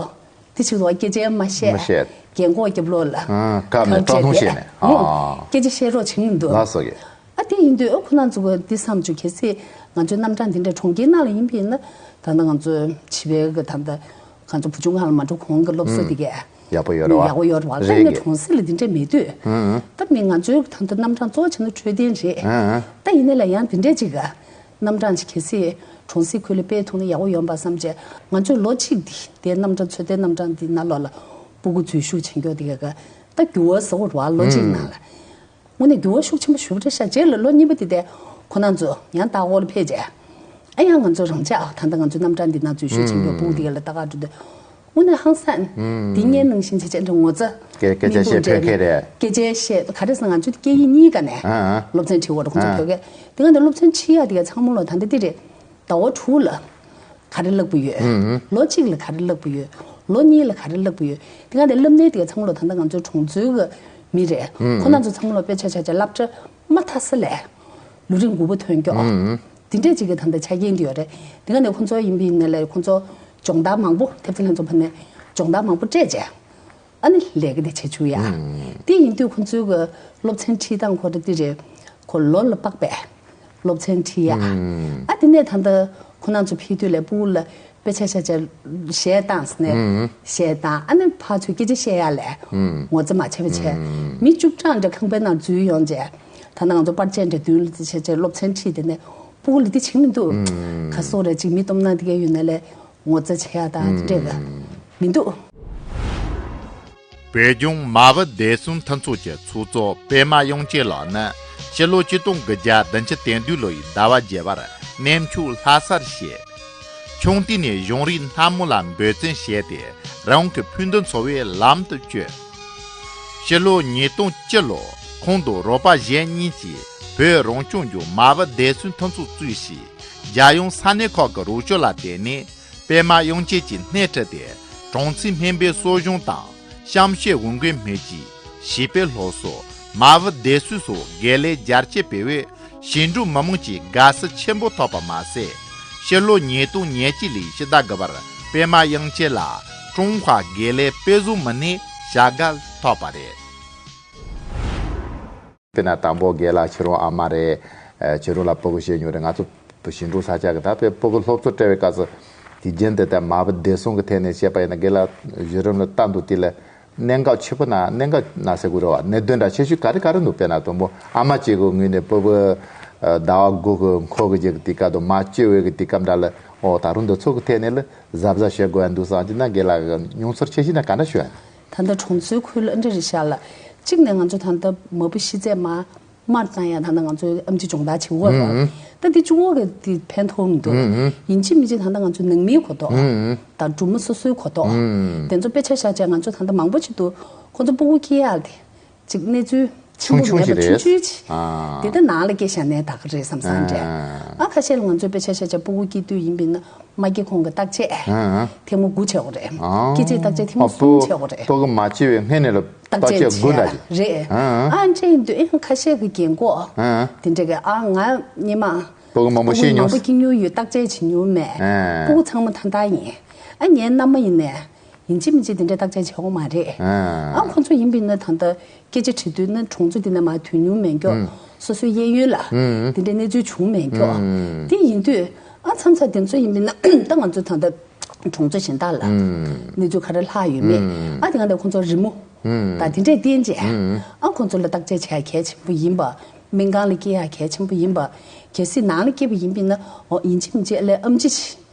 དེ་ཕྱིར་དུ་སྐད་ཆ་མ་བཤད། མ་བཤད། རྒན་འཁོགས་རྒྱབ་ལོགས་ལ། ཨ་ཁ་ནས་ཁ་སྐྲག་སྡུག་བྱས་བྱས་ནས། ཨ། སྐད་ཆ་བཤད་རོགས་བྱེད་མི་འདུག་ལགས་སོ་རྒན། ཨ་དེ་ཡིན་དུས་ཨ་ཁོ་ན་ཚོ་གི་འདི་བསམ་བྱུང་། གལ་སྲིད་ང་ཚོའི་རྣམ་གྲངས་འདི་འདྲ་གྲོང་ཁྱེར་ནང་ལ་ཡིན་པ་ཡིན་ན་ད་ལྟ་ང་ཚོའི་བྱིས་པའི་གི་ད་ལྟ་ང་ཚོ་བུ་ཆུང་སྒང་ལ་མ་འགྲོ་གོང་གི་སློབ་གསོ་ཨུམ། འདི་གས་ཡག་པོ་ཡོད་རེད་བ། ཡག་པོ་ཡོད་རེད་བ། རེད་ལ་ཡིན་རྒན། ན་གྲོང་གསེབ་ལ་འདི་འདྲ་མེད་དུས། ཨུམ། ད་མི་ང་ཚོའི་ད་ལྟ་རྣམ་གྲངས་གཙོ་བོ་བྱས་ན་འཕྲོད་བསྟེན་རེད། ཨུམ། ད་ཡིན་ནའི་ལ་ཡང་འདི་འདྲ་ཅིག་ག་རྣམ་གྲངས་ཅིག་གལ་སྲིད་གྲོང་གསེབ་ཁུལ་ལ་སྤེལ་ཐུབ་ན་ཡག་པོ་ཡོང་པ་བསམ་བྱས། ང་ཚོས་ལོ་གཅིག་འདི་དེའི་རྣམ་གྲངས་ཚོད་ལྟའི་རྣམ་གྲངས་འདི་ནང་ལོགས་ལ་ཕྲུ་གུ་འཛུལ་ཞུགས་བྱེད་མཁན་དེ་ག་ད་འགྱུར་བ་བཟོ་དགོས་རེད་བ། ལོ་གཅིག་ནང་ལ་དངོས་གནས་འགྱུར་བ་ཤུགས་ཆེན་པོ་ཞེ་པོ་རེད་ཤག་རྗེས་ལ་ལོ་གཉིས་པ་དེ་དེ་ཁོ་ན་ཚོ་ཡང་ལྟ་སྐོར་ལ་ཕེབས་བྱས། ཨ་ཡང་ང་ཚོ་རང་ཅག་ད་ལྟ་ང་ཚོའི་རྣམ་གྲངས་འདི་ནང་འཛུལ་ཞུགས་བྱེད་མཁན་ཕྲུ་གུ་དེ་ག་ལ་ལྟ་ག་འགྲོ་དུས། དངོས་གནས་ཧང་སང་། ཨུམ། འདི་སྔོན་ནང་བཞིན་བྱས་བྱས་འདྲ་ངོ་ཚ། སྐད་སྐད་ཆ་བཤད་ཕོད་མཁན་རེད། སྐད་ཆ་བཤད་ག་རེ་ཟེར་ན་ང་ཚོ་སྐད་ཡིག་གཉིས་ཀ་ནས་ཨ་ཨ། སློབ་ཚན་ཁྲིད་ཡོད་རེད། ཁོང་ཚོ་ཨ་བོད་སྐད་དེ་ག་ནས་སློབ་ཚན་ཁྲིད་ཡག་དེ་ག་ཚང་མ་ལོ་ད་ལྟ་འདི་རེད། ཟླ་བ་དྲུག་ལ་ག་རེ་བསླབ་གི་ཡོད། ཨུམ། ལོ་གཅིག་ལ་ག་རེ་བསླབ་གི་ཡོད། ལོ་གཉིས་ལ་ག་རེ་བསླབ་གི་ཡོད། དེ་ག་ནས་སློབ་གཉེར་དེ་ག་ཚང་མ་ལོ་ད་ལྟ་ང་ཚོའི་གྲོང་ཚོའི་གི་མི་རེད། ཨུམ། ཁོ་ན་ཚོ་ཚང་མ་ལོ་དཔེ་ཆ་ཆ་ཆ་སློབ་གྲྭ་མ་མཐའ་ས་ལས་ལོ་རིམ་དགུ་པ་ཐོན་སྐྱོ། ཨུམ། དེ་འདྲས་ཅིག་གི་ད་ལྟ་ཆ་རྐྱེན་དེ་ཡོད་རེད། དེ་ག་ནས་ཁོང་ཚོ་ཡིན་པ་ཡིན་ན་ལས་ཁོང་ཚོ་སྦྱོང་བརྡར་མང་པོ་ཐེབས་རྩ་ལྷན་ཚོགས་ཕ་ནས་སྦྱོང་བརྡར་མང་པོ་སྤྲད་བྱས། ཨ་ནི་ལས་ཀ་དེ་བྱེད་བཅུག་ཡ། ཨུམ། དེ་ཡིན་དུས་ཁོང་ཚོའི་གི་སློབ་ཚན་ཁྲིད་སྟངས་ཁོ་རེ་དེ་རེད། ཁོ་ལོ་ལ་དཔག་པའི་སློབ་ཚན་ཁྲིད་ཡ། ཨུམ། ཨ་དེ་ནས་ད་ལྟ་ཁོ་ན་ཚོ་ཕེབས་དུས་ལས་ཕྲུ་གུ་ལ་དཔེ་ཆ་ཆ་ཆ་གཞས་བཏང་ཟེར་ནས་ཨུམ། གཞས་བཏང་། ཨ་ནི་ཕར་ཚུར་སྐད་ཆ་བཤད་ཡ་ལས་ཨུམ། ངོ་ཚ་མ་བྱས་པ་བྱས། ཨུམ། མི་བཅུ་གྲངས་འདྲ་ཁང་པའི་ནང་འཛུལ་ཡོང་བྱས། ད་ནང་ང་ཚོ་པར་ཆས་འདྲ་མདུན་ལ་དེ་བྱས་བྱས་སློབ་ཚན་ཁྲིད། དེ་ནས་ཕྲུ་གུ་ལ་དེ་བྱེད་མི་འདུག་ཨུམ། ག་སོགས་རེ་ཅིག་མི་སྟོབས་ན་དེ་ག་ཡོད་ན་ལས། ངོ་ཚ་བྱེད་ཡ་དང་དེ་འདྲས་ག་མི་འདུག་བོད་ལྗོངས་མ་བུ་བདེ་སྲུང་མཐུན་ཚོགས་ཀྱི་ཚོགས་གཙོ་པད་མ་དབྱངས་ཅན་ལགས་ནི་ཕྱི་ལོ་ཆིག་སྟོང་དགུ་བརྒྱ་བདུན་ཅུ་དོན་བདུན་ལོ་ཡི་ཟླ་བ་བརྒྱད་པར་གནས་མཆོག་ལྷ་སར་གཤེགས། ཆུང་དུས་ནས་གཞུང་རིགས་སྣ་མང་ལ་འབད་བརྩོན་བྱས་ཏེ་རང་གི་ཕུགས་འདུན་འཚོ་བའི་ལམ་དུ་བསྐྱོད། ཕྱི་ལོ་ཉིས་སྟོང་བཅུ་ལོ་ཁོང་དང་རོགས་པ་གཞན་གཉིས་ཀྱིས་བོད་རང་སྐྱོང་ལྗོངས་མ་བུ་བདེ་སྲུང་མཐུན་ཚོགས་བཙུགས་ཤིང་། རྒྱལ་ཡོངས་ས་གནས་ཁག་གི་རོགས་སྐྱོར་ལ་བརྟེན་ནས། པད་མ་དབྱངས་ཅན་གྱིས་སྣེ་ཁྲིད་དེ་གྲོང་ཚོའི་སྨན་པའི་གསོ་སྦྱོང་དང་། གཤམ་གཤེད་འོས་འགན་སྨན་བཅོས། བྱིས་པའི་སློབ་གསོ། མ་བུ་བདེ་སྲུང་སོགས་དགེ་ལས་རྒྱ་ཆེ་སྤེལ་བས་ཞིང་འབྲོག་མི་དམངས་ཀྱི་དགའ་བསུ་ཆེན་པོ་ཐོབ་པ་མ་ཟད། ཕྱི་ལོ་ཉིས་སྟོང་ཉེར་གཅིག་ལོའི་ཕྱི་ཟླ་དགུ་པར་པད་མ་དབྱངས་ཅན་ལགས་ཀྲུང་ཧྭ་དགེ་ལས་དཔེ་བཟང་མི་སྣའི་བྱ་དགའ་ཐོབ་པ་རེད། དཔེར་ན་དང་པོ་རྒན་ལགས་ཁྱེད་རང་ཨ་མ་རེད། ཨ་ཁྱེད་རང་ལ་ཕྲུ་གུ་བཤད་མྱོང་རེད། ང་ཚོ་ བུ་ཞིང་འབྲོག་ས་ཆ་གི་ད་དཔེ་སྤུ་གུ་སློབ་གསོ་སྤྲད་པའི་སྐབས་སུ་དེ་རྒྱུན་དུ་ད་མ་བུ་བདེ་སྲུང་གི་ཐད་ནས་བཤད་པ་ཡིན་ན། རྒན་ལགས་གཞི་རིམ་ལ་ལྟ་འདུག་དེ་ལ་གནད་འགག་ཆེ་པོ་ན་གནད་འགག་ན་ཟེར་དགོས་རེད་བ། གནད་དོན་འདྲ་ཆེ་ཤོས་ག་རེ་ག་རེ་འདུག་དཔེར་ན་དང་པོ་ཨ་མ་གཅིག་གི་ངོས་ནས་སྤུ་གུ་ཟླ་བ་དགུ་གི་འཁོར་གི་རྒྱུ་གི་དུས་སྐབས་དང་མ་བཅོས་པའི་གི་དུས་སྐབས་འདྲ་ལ། ཨོ་ད་རུང་འདི་ཚོ་གི་ཐད་ནས་ལ་གཟབ་གཟབ་བྱེད་དགོས་ཡ་འདུག་བསམ་གྱི་ན། རྒན་ལགས་ཀྱི་མྱོང་ཚོར་ཆེ་ཤོས་ན་ག་འདྲ་ཞུ་ཡ། ད་ལྟ་གྲོང་ཚོའི་ཁུལ་ཨ་འདྲ་རེད་ཤག་ལ། གཅིག་ནས་ང་ཚོ་ད་ལྟ་མ་བུ་ཤི་ཚད་མ་མར་བཏང་ཡ་ད་ལྟ་ང་ཚོའི་ཨེམ་ཆི་སྦྱོང་བརྡར་བྱེད་དགོས་རེད། ད་འདི་གཅིག་པོ་གི་འདི་ཕན་ཐོགས་མི་འདུག་ཡིན་གཅིག་མིན་གཅིག་ད་ལྟ་ང་ཚོ་ནང་མིའི་གོ་རྟོགས་དང་སྒྲོལ་མ་སོ་སོའི་གོ་རྟོགས། དེ་ཚོ་དཔེ་ཆ་བཞག་བྱས་ང་ཚོ་ད་ལྟ་མང་པོ་ཅིག་འདུག་ཁོ་ཚོ་སྤུ་གུ་སྐྱེ་ཡག་དེ་ཅིག་གནས་ཚུལ་ཆེན་པོ་ཆུང་ཆུང་མེད་པ་ཞིག་ཆུང་རེད། ཆུང་ཅིག་ཨ། དེ་ལྟ་ནང་ལ་སྐྱེས་བཞག་ནའི་ད་ག་རེད་བསམ་བསམ་འདྲ། ཨ། ཨ་ཁ་ཤས་ལ་ང་ཚོའི་དཔེ་ཆ་བཞག་བྱས་སྤུ་གུ་སྐྱེ་དུས་ཡིན་པས་ན་མ་སྐྱེས་གོང་གི་བརྟག་དཔྱད་ཨ། ཐེངས་མ་དགུ་བྱེད་དགོས་རེད། ཨ། སྐྱེ་རྗེས་བརྟག་དཔྱད་ཐེངས་མ་ཨ་གསུམ་བྱེད་དགོས་རེད། སྤུ་གུ་མ་སྐྱེས་པའི་སྔོན་ནས་ལ་བརྟག་དཔྱད་དགུ་འདྲ་ཞིག་རེད། ཨ། ཨ་འདྲ་ཡིན་དུས་ཨེ་ཁ་ཤས་ཀྱི་རྒན་གོག་ཨ། དེ་འདྲ་གི་ཨ་ང་སྔོན་མ་སྤུ་གུ་མང་པོ་སྤུ་གུ་ཤེས་མང་མྱོང་པོ་སྐྱེ་མྱོང་ཡོད། བརྟག་དཔྱད་བྱེད་མྱོང་མེད། ཨ། སྤུ་གུ་ཚང་མ་ད་ལྟ་ཡིན། ཨ་ངའི་མནའ་མ་ཡིན་ནའི་ཡིན་གཅིག་མིན་གཅིག་དེ་འདྲའི་བརྟག་དཔྱད་བྱེད་དགོས་མ་རེད། ཨ། ཨ་ཁོང་ཚོ་ཡིན་པས་ན་ད་ལྟ་སྐད་ཆ་དྲི་དུས་ན་གྲོང་ཚོ་འདི་ནས་མར་ཐོན་མྱོང་མེད་མཁན། སོ་སོའི་གཡས་གཡོན་ལ་དེ་འདྲའི་གནས་ཚུལ་བྱུང་མེད་མཁན། དེ་ཡིན་དུས་ཨ་མཚམས་མཚམས་དེ་ཚོ་ཡིན་པས་ན་ད་ང་ཚོ་ད་ལྟ་གྲོང་ཚོ་གཞན་དག་ལ་གནས་ཚུལ་ག་རེ་ལྷག་ཡོད་མེད། ཨ་དེ་ག་ནས་ཁོང་ཚོ་རི་མོ་ད་དེ་འདྲས་བསྟན་རྗེས་ཨ་ཁོང་ཚོ་ལ་བརྟག་དཔྱད་བྱེད་ཡ་གལ་ཆེན་པོ་ཡིན་པ། སྨན་ཁང་ལ་སྐྱེལ་ཡ་གལ་ཆེན་པོ་ཡིན་པ། གལ་སྲིད་ནང་ལ་སྐྱེས་པ་ཡིན་པས་ན་ཨོ་ཡིན་གཅིག་མིན་གཅིག་ཨ་ལས་ཨེམ་ཆི་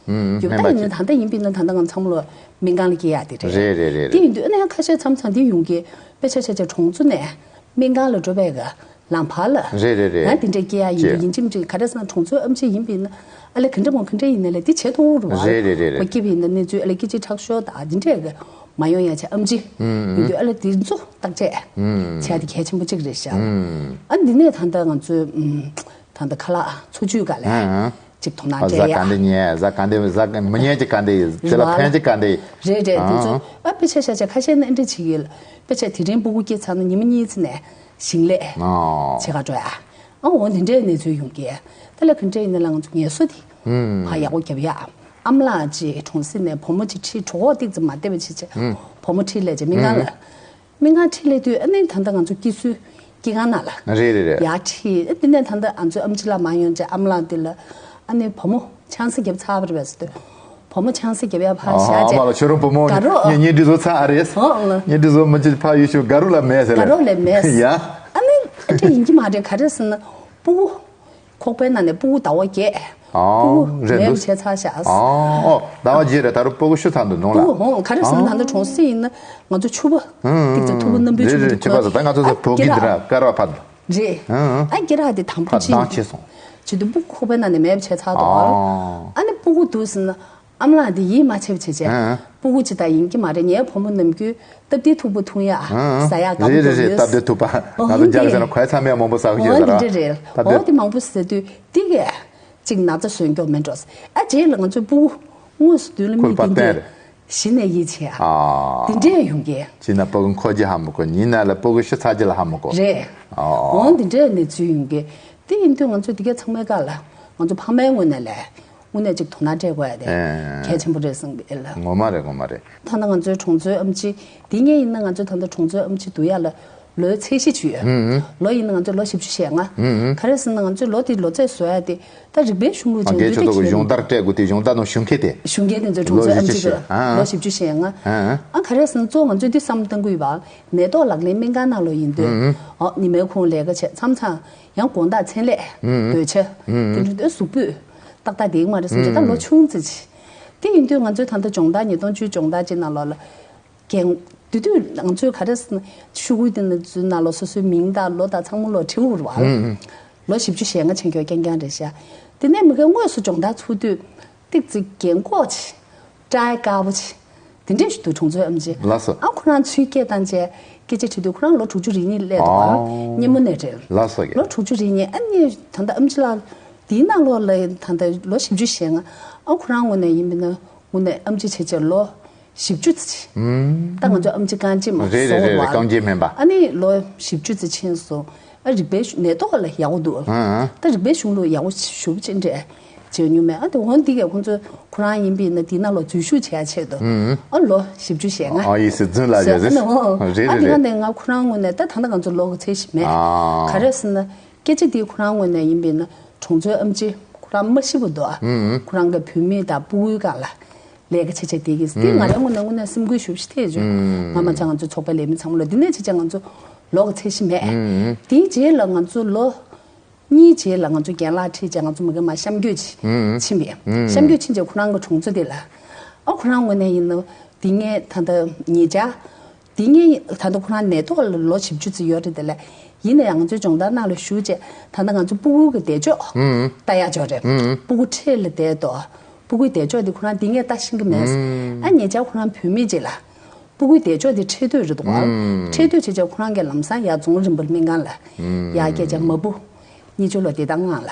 ཡོད་པ་ད་ཡིན་ན་ད་ལྟ་ཡིན་པས་ན་ད་ལྟ་ང་ཚང་མ་ལོ་སྨན་ཁང་ལ་སྐྱེལ་ཡ་དེ་རེད། རེད་རེད་རེད་དེ་རེད། ཡིན་དུས་ཨ་ནི་ཁ་ཤས་མཚམས་མཚམས་དེ་ཡོང་གི་དཔེ་ཆ་ཆ་ཆ་གྲོང་ཚོ་ནས་སྨན་ཁང་ལ་འགྲོ་བའི་གི་ལམ་བར་ལ་རེད་རེད་རེད། ཡང་དེ་འདྲའི་སྐྱེལ་ཡ་ཡིན་དུས་ཅེས། ཡིན་གཅིག་མིན་གཅིག་ག་རེ་ཟེར་ན་གྲོང་ཚོའི་ཨེམ་ཆི་ཡིན་པས་ན་ཨ་ལས་ག་འདྲ་མོ་ག་འདྲ་ཡིན་ན་ལས་དེ་བྱེད་ཐུབ་རུ་བ་རེད། རེད་རེད་རེད་རེད། ཁོ་སྐྱེས་པ་ཡིན་ན་གནས་ཚུལ་ཨ་ལས་སྐད་ཆ་ཁྲག་ཤོར་དང་དེ་འདྲའི་གི་མ་ཡོང་ཡ་ཆ་ཨེམ་ཆི་ཡིན་དུས་ཨ་ལས་དེ་ཚོ་བརྟག་དཔྱད་བྱས་ཏེ་གལ་ཆེན་པོ་གཅིག་རེད་ཤག་ཨ་འདི་ནས་ད་ལྟ་ང་ཚོའི་ད་ལྟ་ཁ་ལག་འཚོ་བཅུད་སྒང་ལ་ཅིག་དོ་སྣང་སྤྲད་ཡ། གཟའ་ག་འདི་ཉལ་གཟའ་ག་འདི་གཟའ་མི་ཉལ་ཅིག་ག་འདི་དེ་ལ་ཕན་ཅིག་ག་འདི། རེད་རེད། དེ་ཚོ་ཨ་དཔེ་ཆ་ཤ་ཆ་ཁ་ཤས་ནི་ཨ་འདྲ་བྱེད་ཀྱི་ཡོད། དཔེ་ཆ་དེ་རིང་སྤུ་གུ་སྐྱེས་ཚར་ན་ཉི་མ་གཉིས་ཙམ་ནས་ཞིང་ལས་བྱེད་ག་འགྲོ་ཡ། ཨ་འོ་དེ་འདྲའི་གནས་ཚུལ་ཡོང་གི། དེ་ལ་ག་འདྲ་ཡིན་ན་ལ་ང་ཚོ་ངལ་གསོ་དེ་ཕར་ཡག་པོ་རྒྱབ་ཡ། ཨ་མ་ལགས་ཅིག་གྲོང་གསེབ་ནས་བུ་མོ་ཅིག་ཁྲིད་གྲོད་ཁོག་ཏིག་ཙམ་མ་བདེ་བ་བྱེད་ཆེད་བུ་མོ་ཁྲིད་སླེབས་བྱས་སྨན་ཁང་ལ། སྨན་ཁང་ཁྲིད་སླེབས་དུས་ཨ་ནི་ད་ལྟ་ང་ཚོ་སྐྱེ་སོའི་སྐྱེ་ཁང་ནང་ལ་རེད་རེད་རེད། ཡར་ཁྲིད་ཨ་དེ་ནས་ད་ལྟ་ང་ཚོའི་ཨམ་ཆི་ལགས་མར་ཡོང་བྱས་ཨ་མ་ལགས་དེ་ལ་ཨ་ནི་བུ་མོ་ཆང་ས་བརྒྱབ་ཚར་བ་རེད་པས་ཟེར་དུས། བུ་མོ་ཆང་ས་བརྒྱབ་ཡ་ཕར་བཞག་ཨ་བྱས། མ་ལ་ཁྱོད་རང་བུ་མོ་དགའ་རོགས། ངས་ངས་འདི་ཚོ་ཚར་ཨ་རེད། ཨོ་ཨོ། ངས་འདི་ཚོ་མི་གཅིག་ཕར་ཡོད་ཤོག་དགའ་རོགས་ལ་མེད་ཟེར་ལ། དགའ་རོགས་ལ་མེད། ཡ། ཨ་ནི་ཨ་འདྲ་ཡིན་གྱི་མ་རེད། ག་རེ་ཟེར་ན་སྤུ་གུ་ཁོག་པའི་ནང་ནས་སྤུ་གུ་ཟླ་བ་བརྒྱད། ཨོ་སྤུ་གུ་རེད་མེད་འདུག་བྱས་ཚར་ཤག་ཨོ་ཨོ་ཟླ་བ་བརྒྱད་རེད། ད་རུང་སྤུ་གུ་ཤི་ཚར་འདུག་ནོ་ལ། སྤུ་གུ་ཧོ་ག་རེ་ཟེར་ན་ད་ལྟ་གྲོང་གསེབ་ཡིན་ན་ང་ཚོ་ཕྱུ་པ་ཏིག་ཙམ་ཐུག་པ་རྣམ་པའི་ཕྱུ་པ་ཅིག་འདུག་ང་ཚོ་ཚོ་བོད་ཀྱི་འདི་ར་ཀ་ར་ཕ། རེད། ཨ་སྐེ་རགས་དེ་དམ་པོ་ཕར་ཅིག་ལྡང་ཆེ་སོང་། བྱེད་དུས་སྤུ་གུ་ཁོག་པའི་ནང་ནས་མེད་པ་བྱས་ཚར་འདུག་ཨ་ནི་སྤུ་གུ་འདུག་ཟེར་ན་ཨ་མ་ལགས་དེ་ཡིད་མ་ཆེས་པ་བྱས་བྱས། ཨ་སྤུ་གུ་ཅིག་ད་ཡིན་གྱི་མ་རེད། ངའི་བུ་མོ་ནམ་རྒྱུན་སྟབས་བདེའི་ཐུག་པ་འཐུང་ཡ། ཨ་ཟ་ཡ་དགའ་པོ་རེད་རེད་རེད། འདུག་སྟབས་བདེའི་ཐུག་པ་ང་ཚོ་རྒྱག་ཟེར་ན་གོས་ཚ་མེད་མང་པོ་ཟ་གི་ཡོད་ཟེར་ར། འདི་འདྲ་རེད། སྟབས་བདེ། འོ་དེ་མང་པོ་ཟ་དུས་དེ་གས་ཅིག་ན་ཚ་གསོ་མགྱོགས་མེད་འགྲོ། ཨ་རྗེས་ལ་ང་ཚོའི་སྤུ་གུ་དངོས་སུ་མདུན་ལ་ཁུལ་མིག་པ་བསྟན་ཏེ་གཏན་རེད། གཞི་ནས་ཡིད་ཆེས་ཨ། ཨ་དེ་འདྲས་ཡོང་གི། ཕྱི་ན་སྤུ་གུ་འཁོར་རྒྱུ་ཧ་མི་གོ། ཉིན་ནང་ལ་སྤུ་གུ་ཤི་ཚར་རྒྱུ་ལ་ཧ་མི་གོ། རེད། ཨ་འོ་འདི་འདྲས་གནས་ཚུལ་ཡོང་གི། དེ་ཡིན་དུས་ང་ཚོ་དེ་གས་ཚང་མའི་སྒང་ལ་ང་ཚོ་ཕ་མའི་ངོས་ནས་ལས་དངོས་གནས་ཅིག་དོ་སྣང་སྤྲད་དགོས་ཡ་དེ་ཨེ་གལ་ཆེན་པོ་རེད་བསམ་གི་ལ། ངོ་མ་རེད་ངོ་མ་རེད། ད་ནི་ང་ཚོའི་གྲོང་ཚོའི་ཨེམ་ཆི་དེ་སྔོན་ཡིན་ན་ང་ཚོ་ད་ལྟ་གྲོང་ཚོའི་ཨེམ་ཆི་བསྡུ་ཡ་ལ་ལོའི་ཚད་གཞི་ཅིག་ཡོད། ཨུམ། ལོ་ཡིན་ན་ང་ཚོ་ལོ་བཞི་བཅུ་ཞེ་ལྔ། ཨུམ། ག་རེ་ཟེར་ན་ང་ཚོའི་ལོ་དེ་ལོ་ཚད་བཟོ་ཡ་དེ་ད་རིག་པའི་གཞུང་ལུགས་ཨ་སྦྱང་རྒན་ཁྱོད་ཚོ་གི་གཞུང་བསྟར་སྤྲད་དགོས་དེ་གཞུང་བསྟར་ནང་ཞུགས་མཁན་དེ། གཞུང་རྒན་དེ་ཚོའི་གྲོང་ལོ་ཚོའི་ཨེམ་ཆི་བཞི་བཅུ་ཞེ་ལྔ། ཨ་ལོ་བཞི་བཅུ་ཞེ་ལྔ། ཨ་ཨ་ག་རེ་ཟེར་ན་གཙོ་བོ་ང་ཚོས་འདི་བསམ་བློ་གཏང་དགོས་ཡོད་པ། ནད་ཐོག་ལག་ལེན་སྨན་ཁང་ནང་ལོགས་ཡིན་དུས། ཨུམ། ཨོ་ཉི་མའི་ཁོང་ལས་ཀ་བྱས་མཚམས་མཚམས་ཡང་དགོང་དག་མཚན་ལས་ཨུམ། སྡོད་བྱ། ཨུམ། དེ་འདྲ་དུས་གཟུགས་པོས་ཏག་ཏག་བསྡད་ཀྱི་མ་རེད་བསམ་གྱི། ད་ལོ་ཆུང་ཙི་ཅིག་དེ་ཡིན་དུས་ང་ཚོའི་ད་ལྟ་སྦྱོང་བརྡར་ཉིས་སྟོང་བཅུ་སྦྱོང་བརྡར་ཅིག་ནང་ལོགས་ལ། རྒན་དེ་དུས་ང་ཚོའི་ག་རེ་ཟེར་ན་ཤོག་གུ་དེ་ནང་ཚོའི་ནང་ལོགས་སོ་སོའི་མིང་དང་ལོ་དང་ཚང་མ་ལོ་བྲིས་འུར་བ། ཨུམ། ལོ་བཞི་བཅུ་ཞེ་ལྔ་ཕྱིན་ཁྱོད་རྐྱང་རྐྱང་རེད་ཤག་དེ་ནས་མི་ཁའི་དངོས་སུ་སྦྱོང་བརྡར་ཚུགས་དུས། ཏིག་ཙི་རྒན་གོག་ཅིག་བཀྲ་དཀར་པོ་ཅིག་དེ་འདྲས་ཞིག་འདུག་གྲོང་ཚོའི་ཨེམ་ཆི། ལགས་སོ། ཨ་ཁོ་རང་ཚུར་སྐད་བཏང་བྱས་སྐད་ཆ་དྲིས་དུས་ཁོ་རང་ལོ་དྲུག་ཅུ་རེ་གཉིས་སླེབས་འདུག་ཨ། སྙེ་མོ་ནས་རེད། ལགས་སོ་ཡ། ལོ་དྲུག་ཅུ་རེ་གཉིས། ཨ་ནི་ད་ལྟ་ཨེམ་ཆི་ལགས་དེའི་ནང་ལོགས་ལ་ད་ལྟ་ལོ་བཞི་བཅུ་ཞེ་ལྔ། ཨ་ཁོ་རང་ངོས་ནས་ཡིན་པས་ན་དངོས་གནས་ཨེམ་ཆི་བྱས་བྱས་ལོ་བཞི་བཅུ་ཙམ་ཕྱིན། ཨུམ། ད་ང་ཚོ་ཨེམ་ཆི་རྐང་རྗེས་མ་རེད་རེད་རེད་རེད། བཟོ་བ། རྐང་རྗེས་སྨན་པ། ཨ་ནི་ལོ་བཞི་བཅུ་ཙམ་ཕྱིན་སོང་། ཨ་རིག་པའི་གཞུང་ནད་ཐོག་ལ་ཡག་པོ་འདུག་ཨ་ཨ། ད་རིག་པའི་གཞུང་ལུགས་ཡག་པོ་ཞུ་བ་ཅི་འདྲས་བྱས་མྱོང་མེད། ཨ་དེ་འོང་འདི་གས་ཁོང་ཚོ་ཁོ་རང་ཡིན་པས་ན་དེའི་ནང་ལོགས་འཛུལ་ཞུགས་བྱེད་ཡ་ཆེད་དུ། ཨུ་ཨུ། ཨ་ལོ་བཞི་བཅུ་ཞེ་ལྔ། ཨ་ཡིས་སི་རྫུན་ལ་ཟེར་ཟེར། ཨ་ནི་འོ། རེད་ཨ་རེད་དེ་ག་རེད། ནས་ང་ཁོ་རང་ངོས་ནས་ད་ད་ལྟ་ང་ཚོ་ལོ་གི་ཚད་ཞིག་མེད། ཨ། ག་རེ་ཟེར་ན་སྐད་ཆ་འདི་ཁོ་རང་ངོས་ནས་ཡིན་པས་ན་གྲོང་ཚོའི་ཨེམ་ཆི་ཁོ་ ད་མ་ཤི་བ་འདུག་ཨ། ཁོ་རང་གི་བུད་མེད་དང་སྤུ་གུའི་སྒང་ལ་ལས་ཀ་བྱེད་བྱེད་དེ་གིས་དེ་ང་རའི་ངོས་ནས་དངོས་གནས་སེམས་འགུལ་ཞེ་པོ་ཞིག་ཐེབས་བྱུང་། ང་མ་ཚད་ང་ཚོ་ཚོགས་པའི་ལས་མི་ཚང་མ་ལ་འདི་ནས་བྱས་བྱས་ང་ཚོ་ལོ་ག་ཚད་ཤི་མེད། དེའི་རྗེས་ལ་ང་ཚོ་ལོ་གཉིས་རྗེས་ལ་ང་ཚོ་རྒན་ལགས་ཁྲིད་བྱས་ང་ཚོ་མ་གི་མ་གཤམ་སྐྱོད་ཕྱིན་པས། གཤམ་སྐྱོད་ཕྱིན་བྱས་ཁོ་རང་གི་གྲོང་ཚོ་དེ་ལ་ཨ་ཁོ་རང་ངོས་ནས་ཡིན་ན་འདི་ངས་ད་ལྟ་ཉེ་ཆར། དེ་ངས་ད་ལྟ་ཁོ་རང་ནད་ཐོག་ལ་ལོ་བཞི་བཅུ་ཙམ་ཡོད་རེད་དེ་ལས། ཡིན་ན་ཡང་ང་ཚོའི་སྦྱོང་བརྡར་ནང་ལ་ཞུགས་བྱས་ད་ལྟ་ང་ཚོ་སྤུ་གུ་གི་བདེ་མཆོག་ལྟ་ཡག་ཅིག་ཡོད་རེད། སྤུ་གུ་འཕྲེད་ལ་བསྡད་དོ། སྤུ་གུའི་བདེ་མཆོག་དེ་ཁོ་རང་དེ་ངས་ལྟ་ཤེས་ཀྱི་མེད། ཨ་ཉེ་ཆར་ཁོ་རང་བུད་མེད་ཅིག་ལ་སྤུ་གུའི་བདེ་མཆོག་དེ་འཕྲེད་དུས་རེད་འདུག་ག་འཕྲེད་དུས་བྱས་བྱས་ཁོ་རང་གིས་ལམ་སང་ཡར་རྫོང་རིན་པོ་སྨན་ཁང་ལ་ཡར་བསྐྱལ་བྱས་མ་བུ་གཉིས་ཆུང་ལོ་དེ་དག་སྔོན་ལ་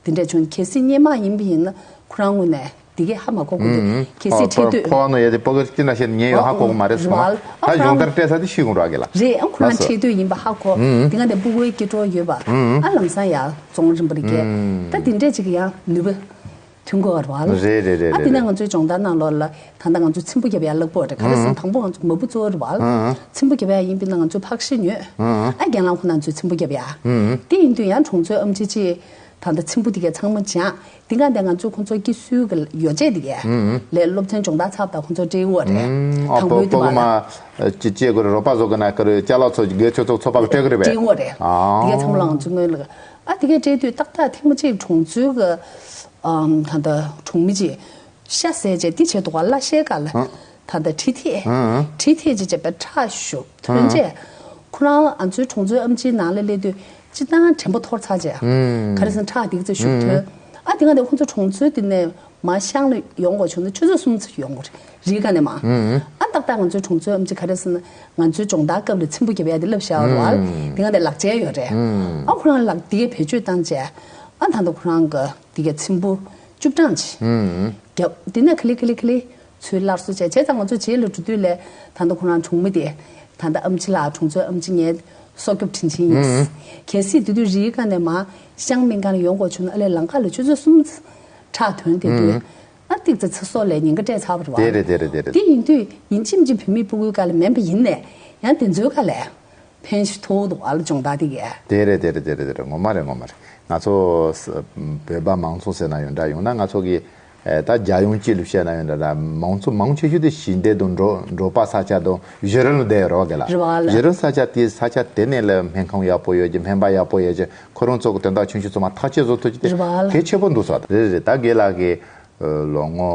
དེ་འདྲ་བྱུང་། གལ་སྲིད་སྔོན་མ་ཡིན་པ་ཡིན་ན་ཁོ་རང་ངོས་ནས་དེ་གས་ཧ་མ་གོ་གོ་འདུག་གལ་སྲིད་འཕྲད་དུས། ཕོ་བ་ནོ་ཡ་དེ་ཕོ་གི་ཅི་འདྲ་བཤད་ཉན་ཡོད་ཧ་གོ་གི་མ་རེད་སོང་། ད་སྦྱོང་བརྡར་སྤྲད་ས་དེ་ཤི་གུང་རག་གི་ལ། རེད། ཨ་ཁོ་རང་ལགས་སོ། འཕྲད་དུས་ཡིན་པ་ཧ་གོ། དེ་སྔ་དེ་སྤུ་གུའི་སྐྱིད་གྲོགས་ཡོད་པ། ཨ་ལམ་སང་ཡར་རྫོང་རིན་པོ་རེ་བསྐྱལ། ད་དེ་འདྲས་ཅིག་ཡང་ནུས་པ་ཐོན་གོ་བ་རེད་བ། རེད་རེད་རེད། ཨ་དེ་ནས་ང་ཚོའི་སྦྱོང་བརྡར་ནང་ལོགས་ལ་ད་ལྟ་ང་ཚོ་ཚིམ་པོ་རྒྱབ་ཡ་ལག་པོ་རེད། ག་རེ་ཟེར་ན་དང་པོ་ང་ཚོ་མ་བུ་གཙོ་བོ་རེད་བ། ཚིམ་པོ་རྒྱབ་ཡ་ཡིན་པས་ན་ང་ཚོས་ཕག་ཤི་ཉོས། ཨ་རྒན་ལགས་ཁོ་ན་ཚོས་ཚིམ་པོ་རྒྱབ་ཡ། དེ་ཡིན་དུས་ཡང་གྲོང་ཚོའི་ཨམ་ཆི་ཅིག་ད་ལྟ་ཚིམ་པོ་དེ་གས་ཚང་མ་སྦྱངས། དེ་ག་འདི་ང་ཚོས་ཁོང་ཚོ་སྐྱེ་སུའི་གི་ཡོ་བྱད་དེ་གས་ལས་སློབ་ཚན་སྦྱོང་བརྡར་ཚར་བ་དང་ཁོང་ཚོ་སྤྲད་ཡོད་རེད། ཨ་དང་པོའི་དུས་པ་ལ་ཅི་ཅེ་གོ་རོ་པ་བཟོ་གི་ན་ཀ་རུ་ཅ་ལག་ཚོ་གི་ཚོ་ཚོ་ཚོ་པ་སྤྲད་གི་རེད་པས། སྤྲད་ཡོད་རེད། དེ་གས་ཚང་མ་ལ་ང་ཚོ་སྔོན་ལ་ཨ་དེ་གས་སྤྲད་དུས་ཏག་ཏག་ཐེངས་མ་གཅིག་གྲོང་ཚོའི་གི་ཨམ་ད་ལྟ་གྲོང་མི་གཅིག་ཤ་ཟས་བྱས་དེ་བྱས་འདུག་ག་ལ་ཤའི་སྒང་ལ། ད་ལྟ་གྲི་ཐེད། གྲི་ཐེད་ཅེས་བྱས་པའི་ཁྲག་ཤུགས་ཐོན་རྗེས། ཁོ་རང་ང་ཚོའི་གྲོང་ཚོའི་ཨམ་ཆིའི་ནང་ལ་སླེབས་དུས་སྤྱིར་བཏང་དྲན་པ་འཐོར་ཚར་རྗེས། ག་རེ་ཟེར་ན་ཁྲག་དེ་ཚོ་ཤུགས་ཐོན། ཨ་དེ་ག་ནས་ཁོ་ཚོ་གྲོང་ཚོའི་དེ་ནས་མར་ཤང་ལ་ཡོང་དགོས་བྱུང་ན་ཆུ་ཚོད་གསུམ་ཙམ་ཡོང་དགོས་རེད། རི་ཁ་ནས་མར། ཨ་ཏག་ཏག་ང་ཚོའི་གྲོང་ཚོའི་ཨམ་ཆི་ག་རེ་ཟེར་ན་ང་ཚོའི་སྦྱོང་བརྡར་སྐབས་ལ་ཚིམ་པོ་རྒྱབ་ཡ་དེ་བསླབ་བཞག་པ་རེད་བ། དེ་ག་ནས་ལག་ཆས་ཡོད་རེད། ཨ་ཁོ་རང་ལག་དེ་གའི་བེད་སྤྱོད་བཏང་རྗེས། ཨ་ད་ལྟ་ཁོ་རང་གི་དེ་གའི་ཚིམ་པོ་བཅུ་གྲངས་ཅིག་རྒྱབ། དེ་ནས་ཁ་ལི་ཁ་ལི་ཁ་ལི། ཚུར་སླར་གསོ་བྱས། བྱས་ཙང་ང་ཚོ་རྗེས་ལ་འགྲོ་དུས་ལས་ད་ལྟ་ཁོ་རང་གྲོང་མི་དེ་ད་ལྟ་ཨམ་ཆི་ལགས་གྲོང་ཚོའི་ཨམ་ཆི་ངའི་སྲོག་སྐྱོབ་དྲིན་ཆེན་ཡིན། གལ་སྲིད་དེ་དུས་རིའི་སྒང་ནས་མར་ཤང་སྨན་ཁང་ལ་ཡོང་དགོས་བྱུང་ན་ཨ་ལས་ལམ་ཁ་ལ་ཆུ་ཚོད་གསུམ་ཁྲག་ཐོན་དེ་དུས་ཨ་ཏིག་ཙེ་ཚེ་སྲོག་ལ་ཉེན་ཁ་སྤྲད་ཚར་བ་རེད་བ། དེ་རེད་དེ་རེད་དེ་རེད། དེ་ཡིན་དུས་ཡིན་གཅིག་མིན་གཅིག་བུད་མེད་ཕྲུ་གུའི་སྒང་ལ་མིན་པ་ཡིན་ནས་ཡང་དེ་ཚོའི་སྒང་ལ། ཕན་ཞིག་ཐོགས་འདུག་ཨ་ལ་སྦྱོང་བརྡར་དེ་གས། དེ་རེད་དེ་རེད་དེ་རེད་དེ་རེད། ངོ་མ་རེད་ངོ་མ་རེད། ང་ཚོ་ས་བོད་པ་མང་ཚོགས་ཟེར་ན་ཡང་འདྲ། ཡང་ན་ང་ཚོ་གི་ཨེ་ད་རྒྱལ་ཡོངས་སྤྱི་ལ་བཤད་ན་ཡང་འདྲ་འདྲ། མང་ཚོགས་མང་ཆེ་ཤོས་དེ་ཞི་བདེ་དང་འགྲོ་འགྲོ་བ་ས་ཆ་དང་གཞི་རིམ་ལ་བསྡད་ཡོད་རེད་བ་གས་ལ། རེད་བ་ལ། གཞི་རིམ་ས་ཆ་དེ་ས་ཆ་དེ་ནས་ལ་སྨན་ཁང་ཡག་པོ་ཡོད་ཀྱི། སྨན་པ་ཡག་པོ་ཡོད་ཀྱི། ཁོ་རང་ཚོ་གི་དོན་དག་ཆུང་ཆུང་ཚང་མ་ཐག་གཅོད་བཟོ་ཐུབ་ཀྱི་དེ། རེད་བ་ལ། གལ་ཆེ་པོ་འདུག་ས། རེད་རེད། ད་རྒན་ལགས་ཀྱི་ལོ་ངོ་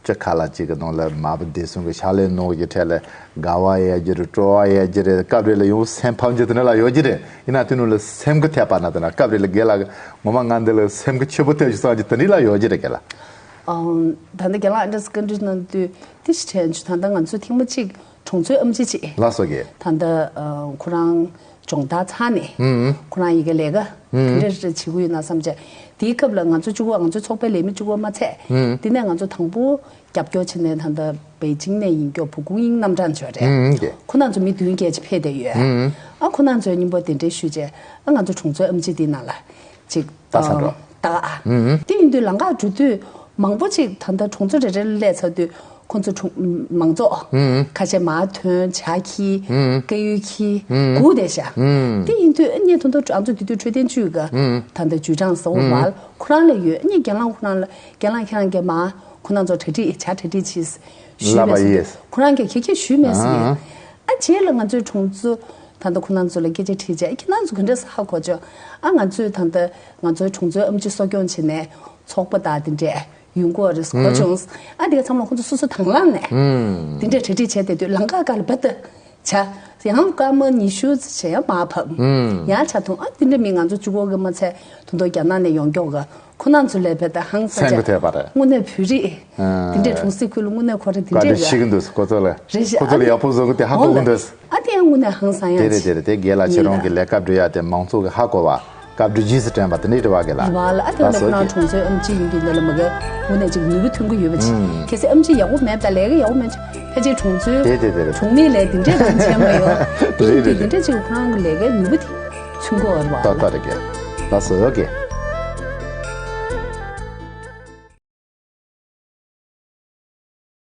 བཅུ་ཁ་ལྷག་ཅིག་གི་ནང་ལ་མ་བུ་བདེ་སྲུང་གི་ཕྱག་ལས་གནང་གི་ཐད་ལ་དགའ་བ་ཡོད་ཀྱི་རེད། སྤྲོ་བ་ཡོད་ཀྱི་རེད། སྐབས་རེ་ལ་ཡང་སེམས་ཕམ་རྒྱུ་དེ་འདྲ་ལ་ཡོད་ཀྱི་རེད། ཡིན་ན་དེ་ནང་ལ་སེམས་འགུལ་ཐེབས་པ་ན་དེ་ན་སྐབས་རེ་ལ་རྒན་ལགས་ངོ་མ་ང་འདི་ལ་སེམས་འགུལ་ཆེ་པོ་ཐེབས་ཀྱི་བསམ་རྒྱུ་དེ་འདྲ་ལ་ཡོད་ཀྱི་རེད་རྒན་ལགས། ཨམ། ད་ལྟ་རྒན་ལགས་ཨ་འདྲས་བཀའ་འདྲི་གནང་དུས་དེ་ཞིག་དྲན་བྱུང་། ད་ལྟ་ང་ཚོ་ཐེངས་མ་གཅིག་གྲོང་ཚོའི་ཨམ་ཆི་ཅིག་ལགས་སོ་རྒན། ད་ལྟ་ཨ་ཁོ་རང་སྦྱོང་བརྡར་ཚར་ནས་ཁོ་རང་ཡི་གེ་ལས་ཀ་དེ་འདྲ་རེ་བྱེད་ཀྱི་ཡོད་ན་བསམ་བྱས། དེའི་སྐབས་ལ་ང་ཚོ་གཅིག་པོ། ང་ཚོ་ཚོགས་པའི་ལས་མི་གཅིག་པོ་མ་ཚད། དེ་ནས་ང་ཚོ་དང་པོ་རྒྱབ་སྐྱོར་བྱས་ནས་ད་ལྟ་པེ་ཅིང་ནས་ཡིན་སྐྱོ་བུ་ཀུང་དབྱིང་རྣམ་གྲངས་ཚོ་རེད། ཁོ་རང་ཚོ་མི་བདུན་བརྒྱད་ཅིག་ཕེབས་བསྡད་ཡོད། ཨ་ཁོ་རང་ཚོའི་སྙིང་པོ་དེ་འདྲའི་ཞུས་བྱས། ཨ་ང་ཚོ་གྲོང་ཚོའི་ཨམ་ཆི་དེའི་ནང་ལ་ཅིག་ད་ས་འགྲོ། ད་ཨ། དེ་ཡིན་དུས་ལམ་ཁ་འགྲོ་དུས་མང་པོ་ཅིག་ད་ལྟ་གྲོང་ཚོ་རེ་རེ་ལ་སླེབས་ཚར་དུས་ཁོང་ཚོ་གྲོང་མང་ཚོགས་ཁ་ཤས་མར་ཐོན། ཇ་འཁྱེར། སྐ་ཡུར་འཁྱེར། སྒུག་བསྡད་ཤག་དེ་ཡིན་དུས་ཨ་ནི་ད་དུང་ང་ཚོ་དེ་དུས་འཕྲོད་བསྟེན་ཅུས་ཀྱི་ད་ལྟ་ཅུས་ཀྲང་ཟེར་བ་མར་ཁོ་རང་ལ་ཡོད། ཨ་ནི་རྒན་ལགས་ཁོ་རང་ལ། རྒན་ལགས་ཁྱེད་རང་གིས་མར་ཁོ་རང་ཚོ་གྲ་སྒྲིག་ཇ་གྲ་སྒྲིག་བྱེད་ཞུས་མེད་ཟེར། ཁོ་རང་གིས་ག་གེ་ཞུས་མེད་ཟེར། ཨ་རྗེས་ལ་ང་ཚོའི་གྲོང་ཚོ་ད་ལྟ་ཁོ་རང་ཚོ་ལ་སྐད་ཆ་དྲིས་བྱས། ཨ་ཁྱེད་རང་ཚོ་ག་འདྲས་ཧ་གོ་བྱུང་། ཨ་ང་ཚོས་ད་ལྟ་ང་ཚོའི་གྲོང་ཚོའི་ཨམ་ཆི་གསོ་སྐྱོང་བྱས་ནས་ཚོགས་པ་དང་དེ་འདྲས་ཡོང་གི་ཡོད་རེད་གོ་བྱུང་། ཨ་དེ་ག་ཚང་མ་ཁོ་ཚོ་སོ་སོ་དང་བླངས་ནས་དེ་འདྲས་གྲ་སྒྲིག་བྱས་བསྡད་དུས་ལམ་ཁ་སྒང་ལ་བབས་ཏེ་ཇ་ཡང་སྐར་མ་ཉི་ཤུ་ཙམ་བྱས་ཡང་མར་བབས། ཡང་ཇ་འཐུང་། ཨ་དེ་འདྲས་མི་ང་ཚོ་གཅིག་པོ་གིས་མ་ཚད་ད་དུང་རྒྱ་ནག་ནས་ཡོང་མཁན་གྱི་ཁོ་རང་ཚོ་ལ་ཕར་ད་ཧང་སང་སེམས་ཀྱི་ཐད་པ་རེད། དངོས་གནས་བོད་རིགས་དེ་འདྲས་གྲོང་གསེབ་ཁུལ་ལ་དངོས་གནས་ཁོ་རང་དེ་འདྲས་རེད། བཀའ་དྲིན་ཆེ་གི་འདུག་ཁོ་ཚོ་ལ། རེད་ཤག་ཁོ་ཚོ་ལ་ཡག་པོ་བཟོ་གི་དེ་ཧ་གོ་གི་འདུག་ཨ་དེ་ཡང་དངོས་གནས་ཧང་སང་ཡག་དེ་རེད་དེ་རེད། དེ་རྒན་ལགས་ཁྱེད་རང་གི་ལས་བཀའ་སྒྲུབ་ཡག་དེ་མང་ཚོགས་ཀྱིས་ཧ་གོ་བ། བཀའ་སྒྲུབ་རྗེས་སུ་དྲན་པ་དེ་འདྲས་རེད་བ་རྒན་ལགས། རེད་བ་ལ། ཨ་དེ་ད་ནས་ཁོ་སོགས་རང་ཀྱི་གྲོང་ཚོའི་ཨམ་ཆི་ཡིན་དུས་འདི་ལ་མ་གི་དངོས་གནས་ཅིག་ནུས་པ་ཐོན་གི་ཡོད་པ་ཅིག་གལ་སྲིད་ཨམ་ཆི་ཡག་པོ་མེད་པ་དང་ལས་ཀ་ཡག་པོ་མེད་ཅིག་ཕལ་ཆེར་གྲོང་ཚོའི་དེ་དེ་དེ་རེད། གྲོང་མི་ལས་དེ་འདྲས་ཀྱང་བྱས་མ་ཡོང་། དེ་ཡིན་དུས་དེ་འདྲས་ཅིག་ཁོ་རང་གི་ལས་ཀའི་ནུས་པ་དེ་མཚོན་གི་ཡོད་རེད་བ། ཏག་ཏག་རེད་རྒན། ལགས་སོ་རྒན།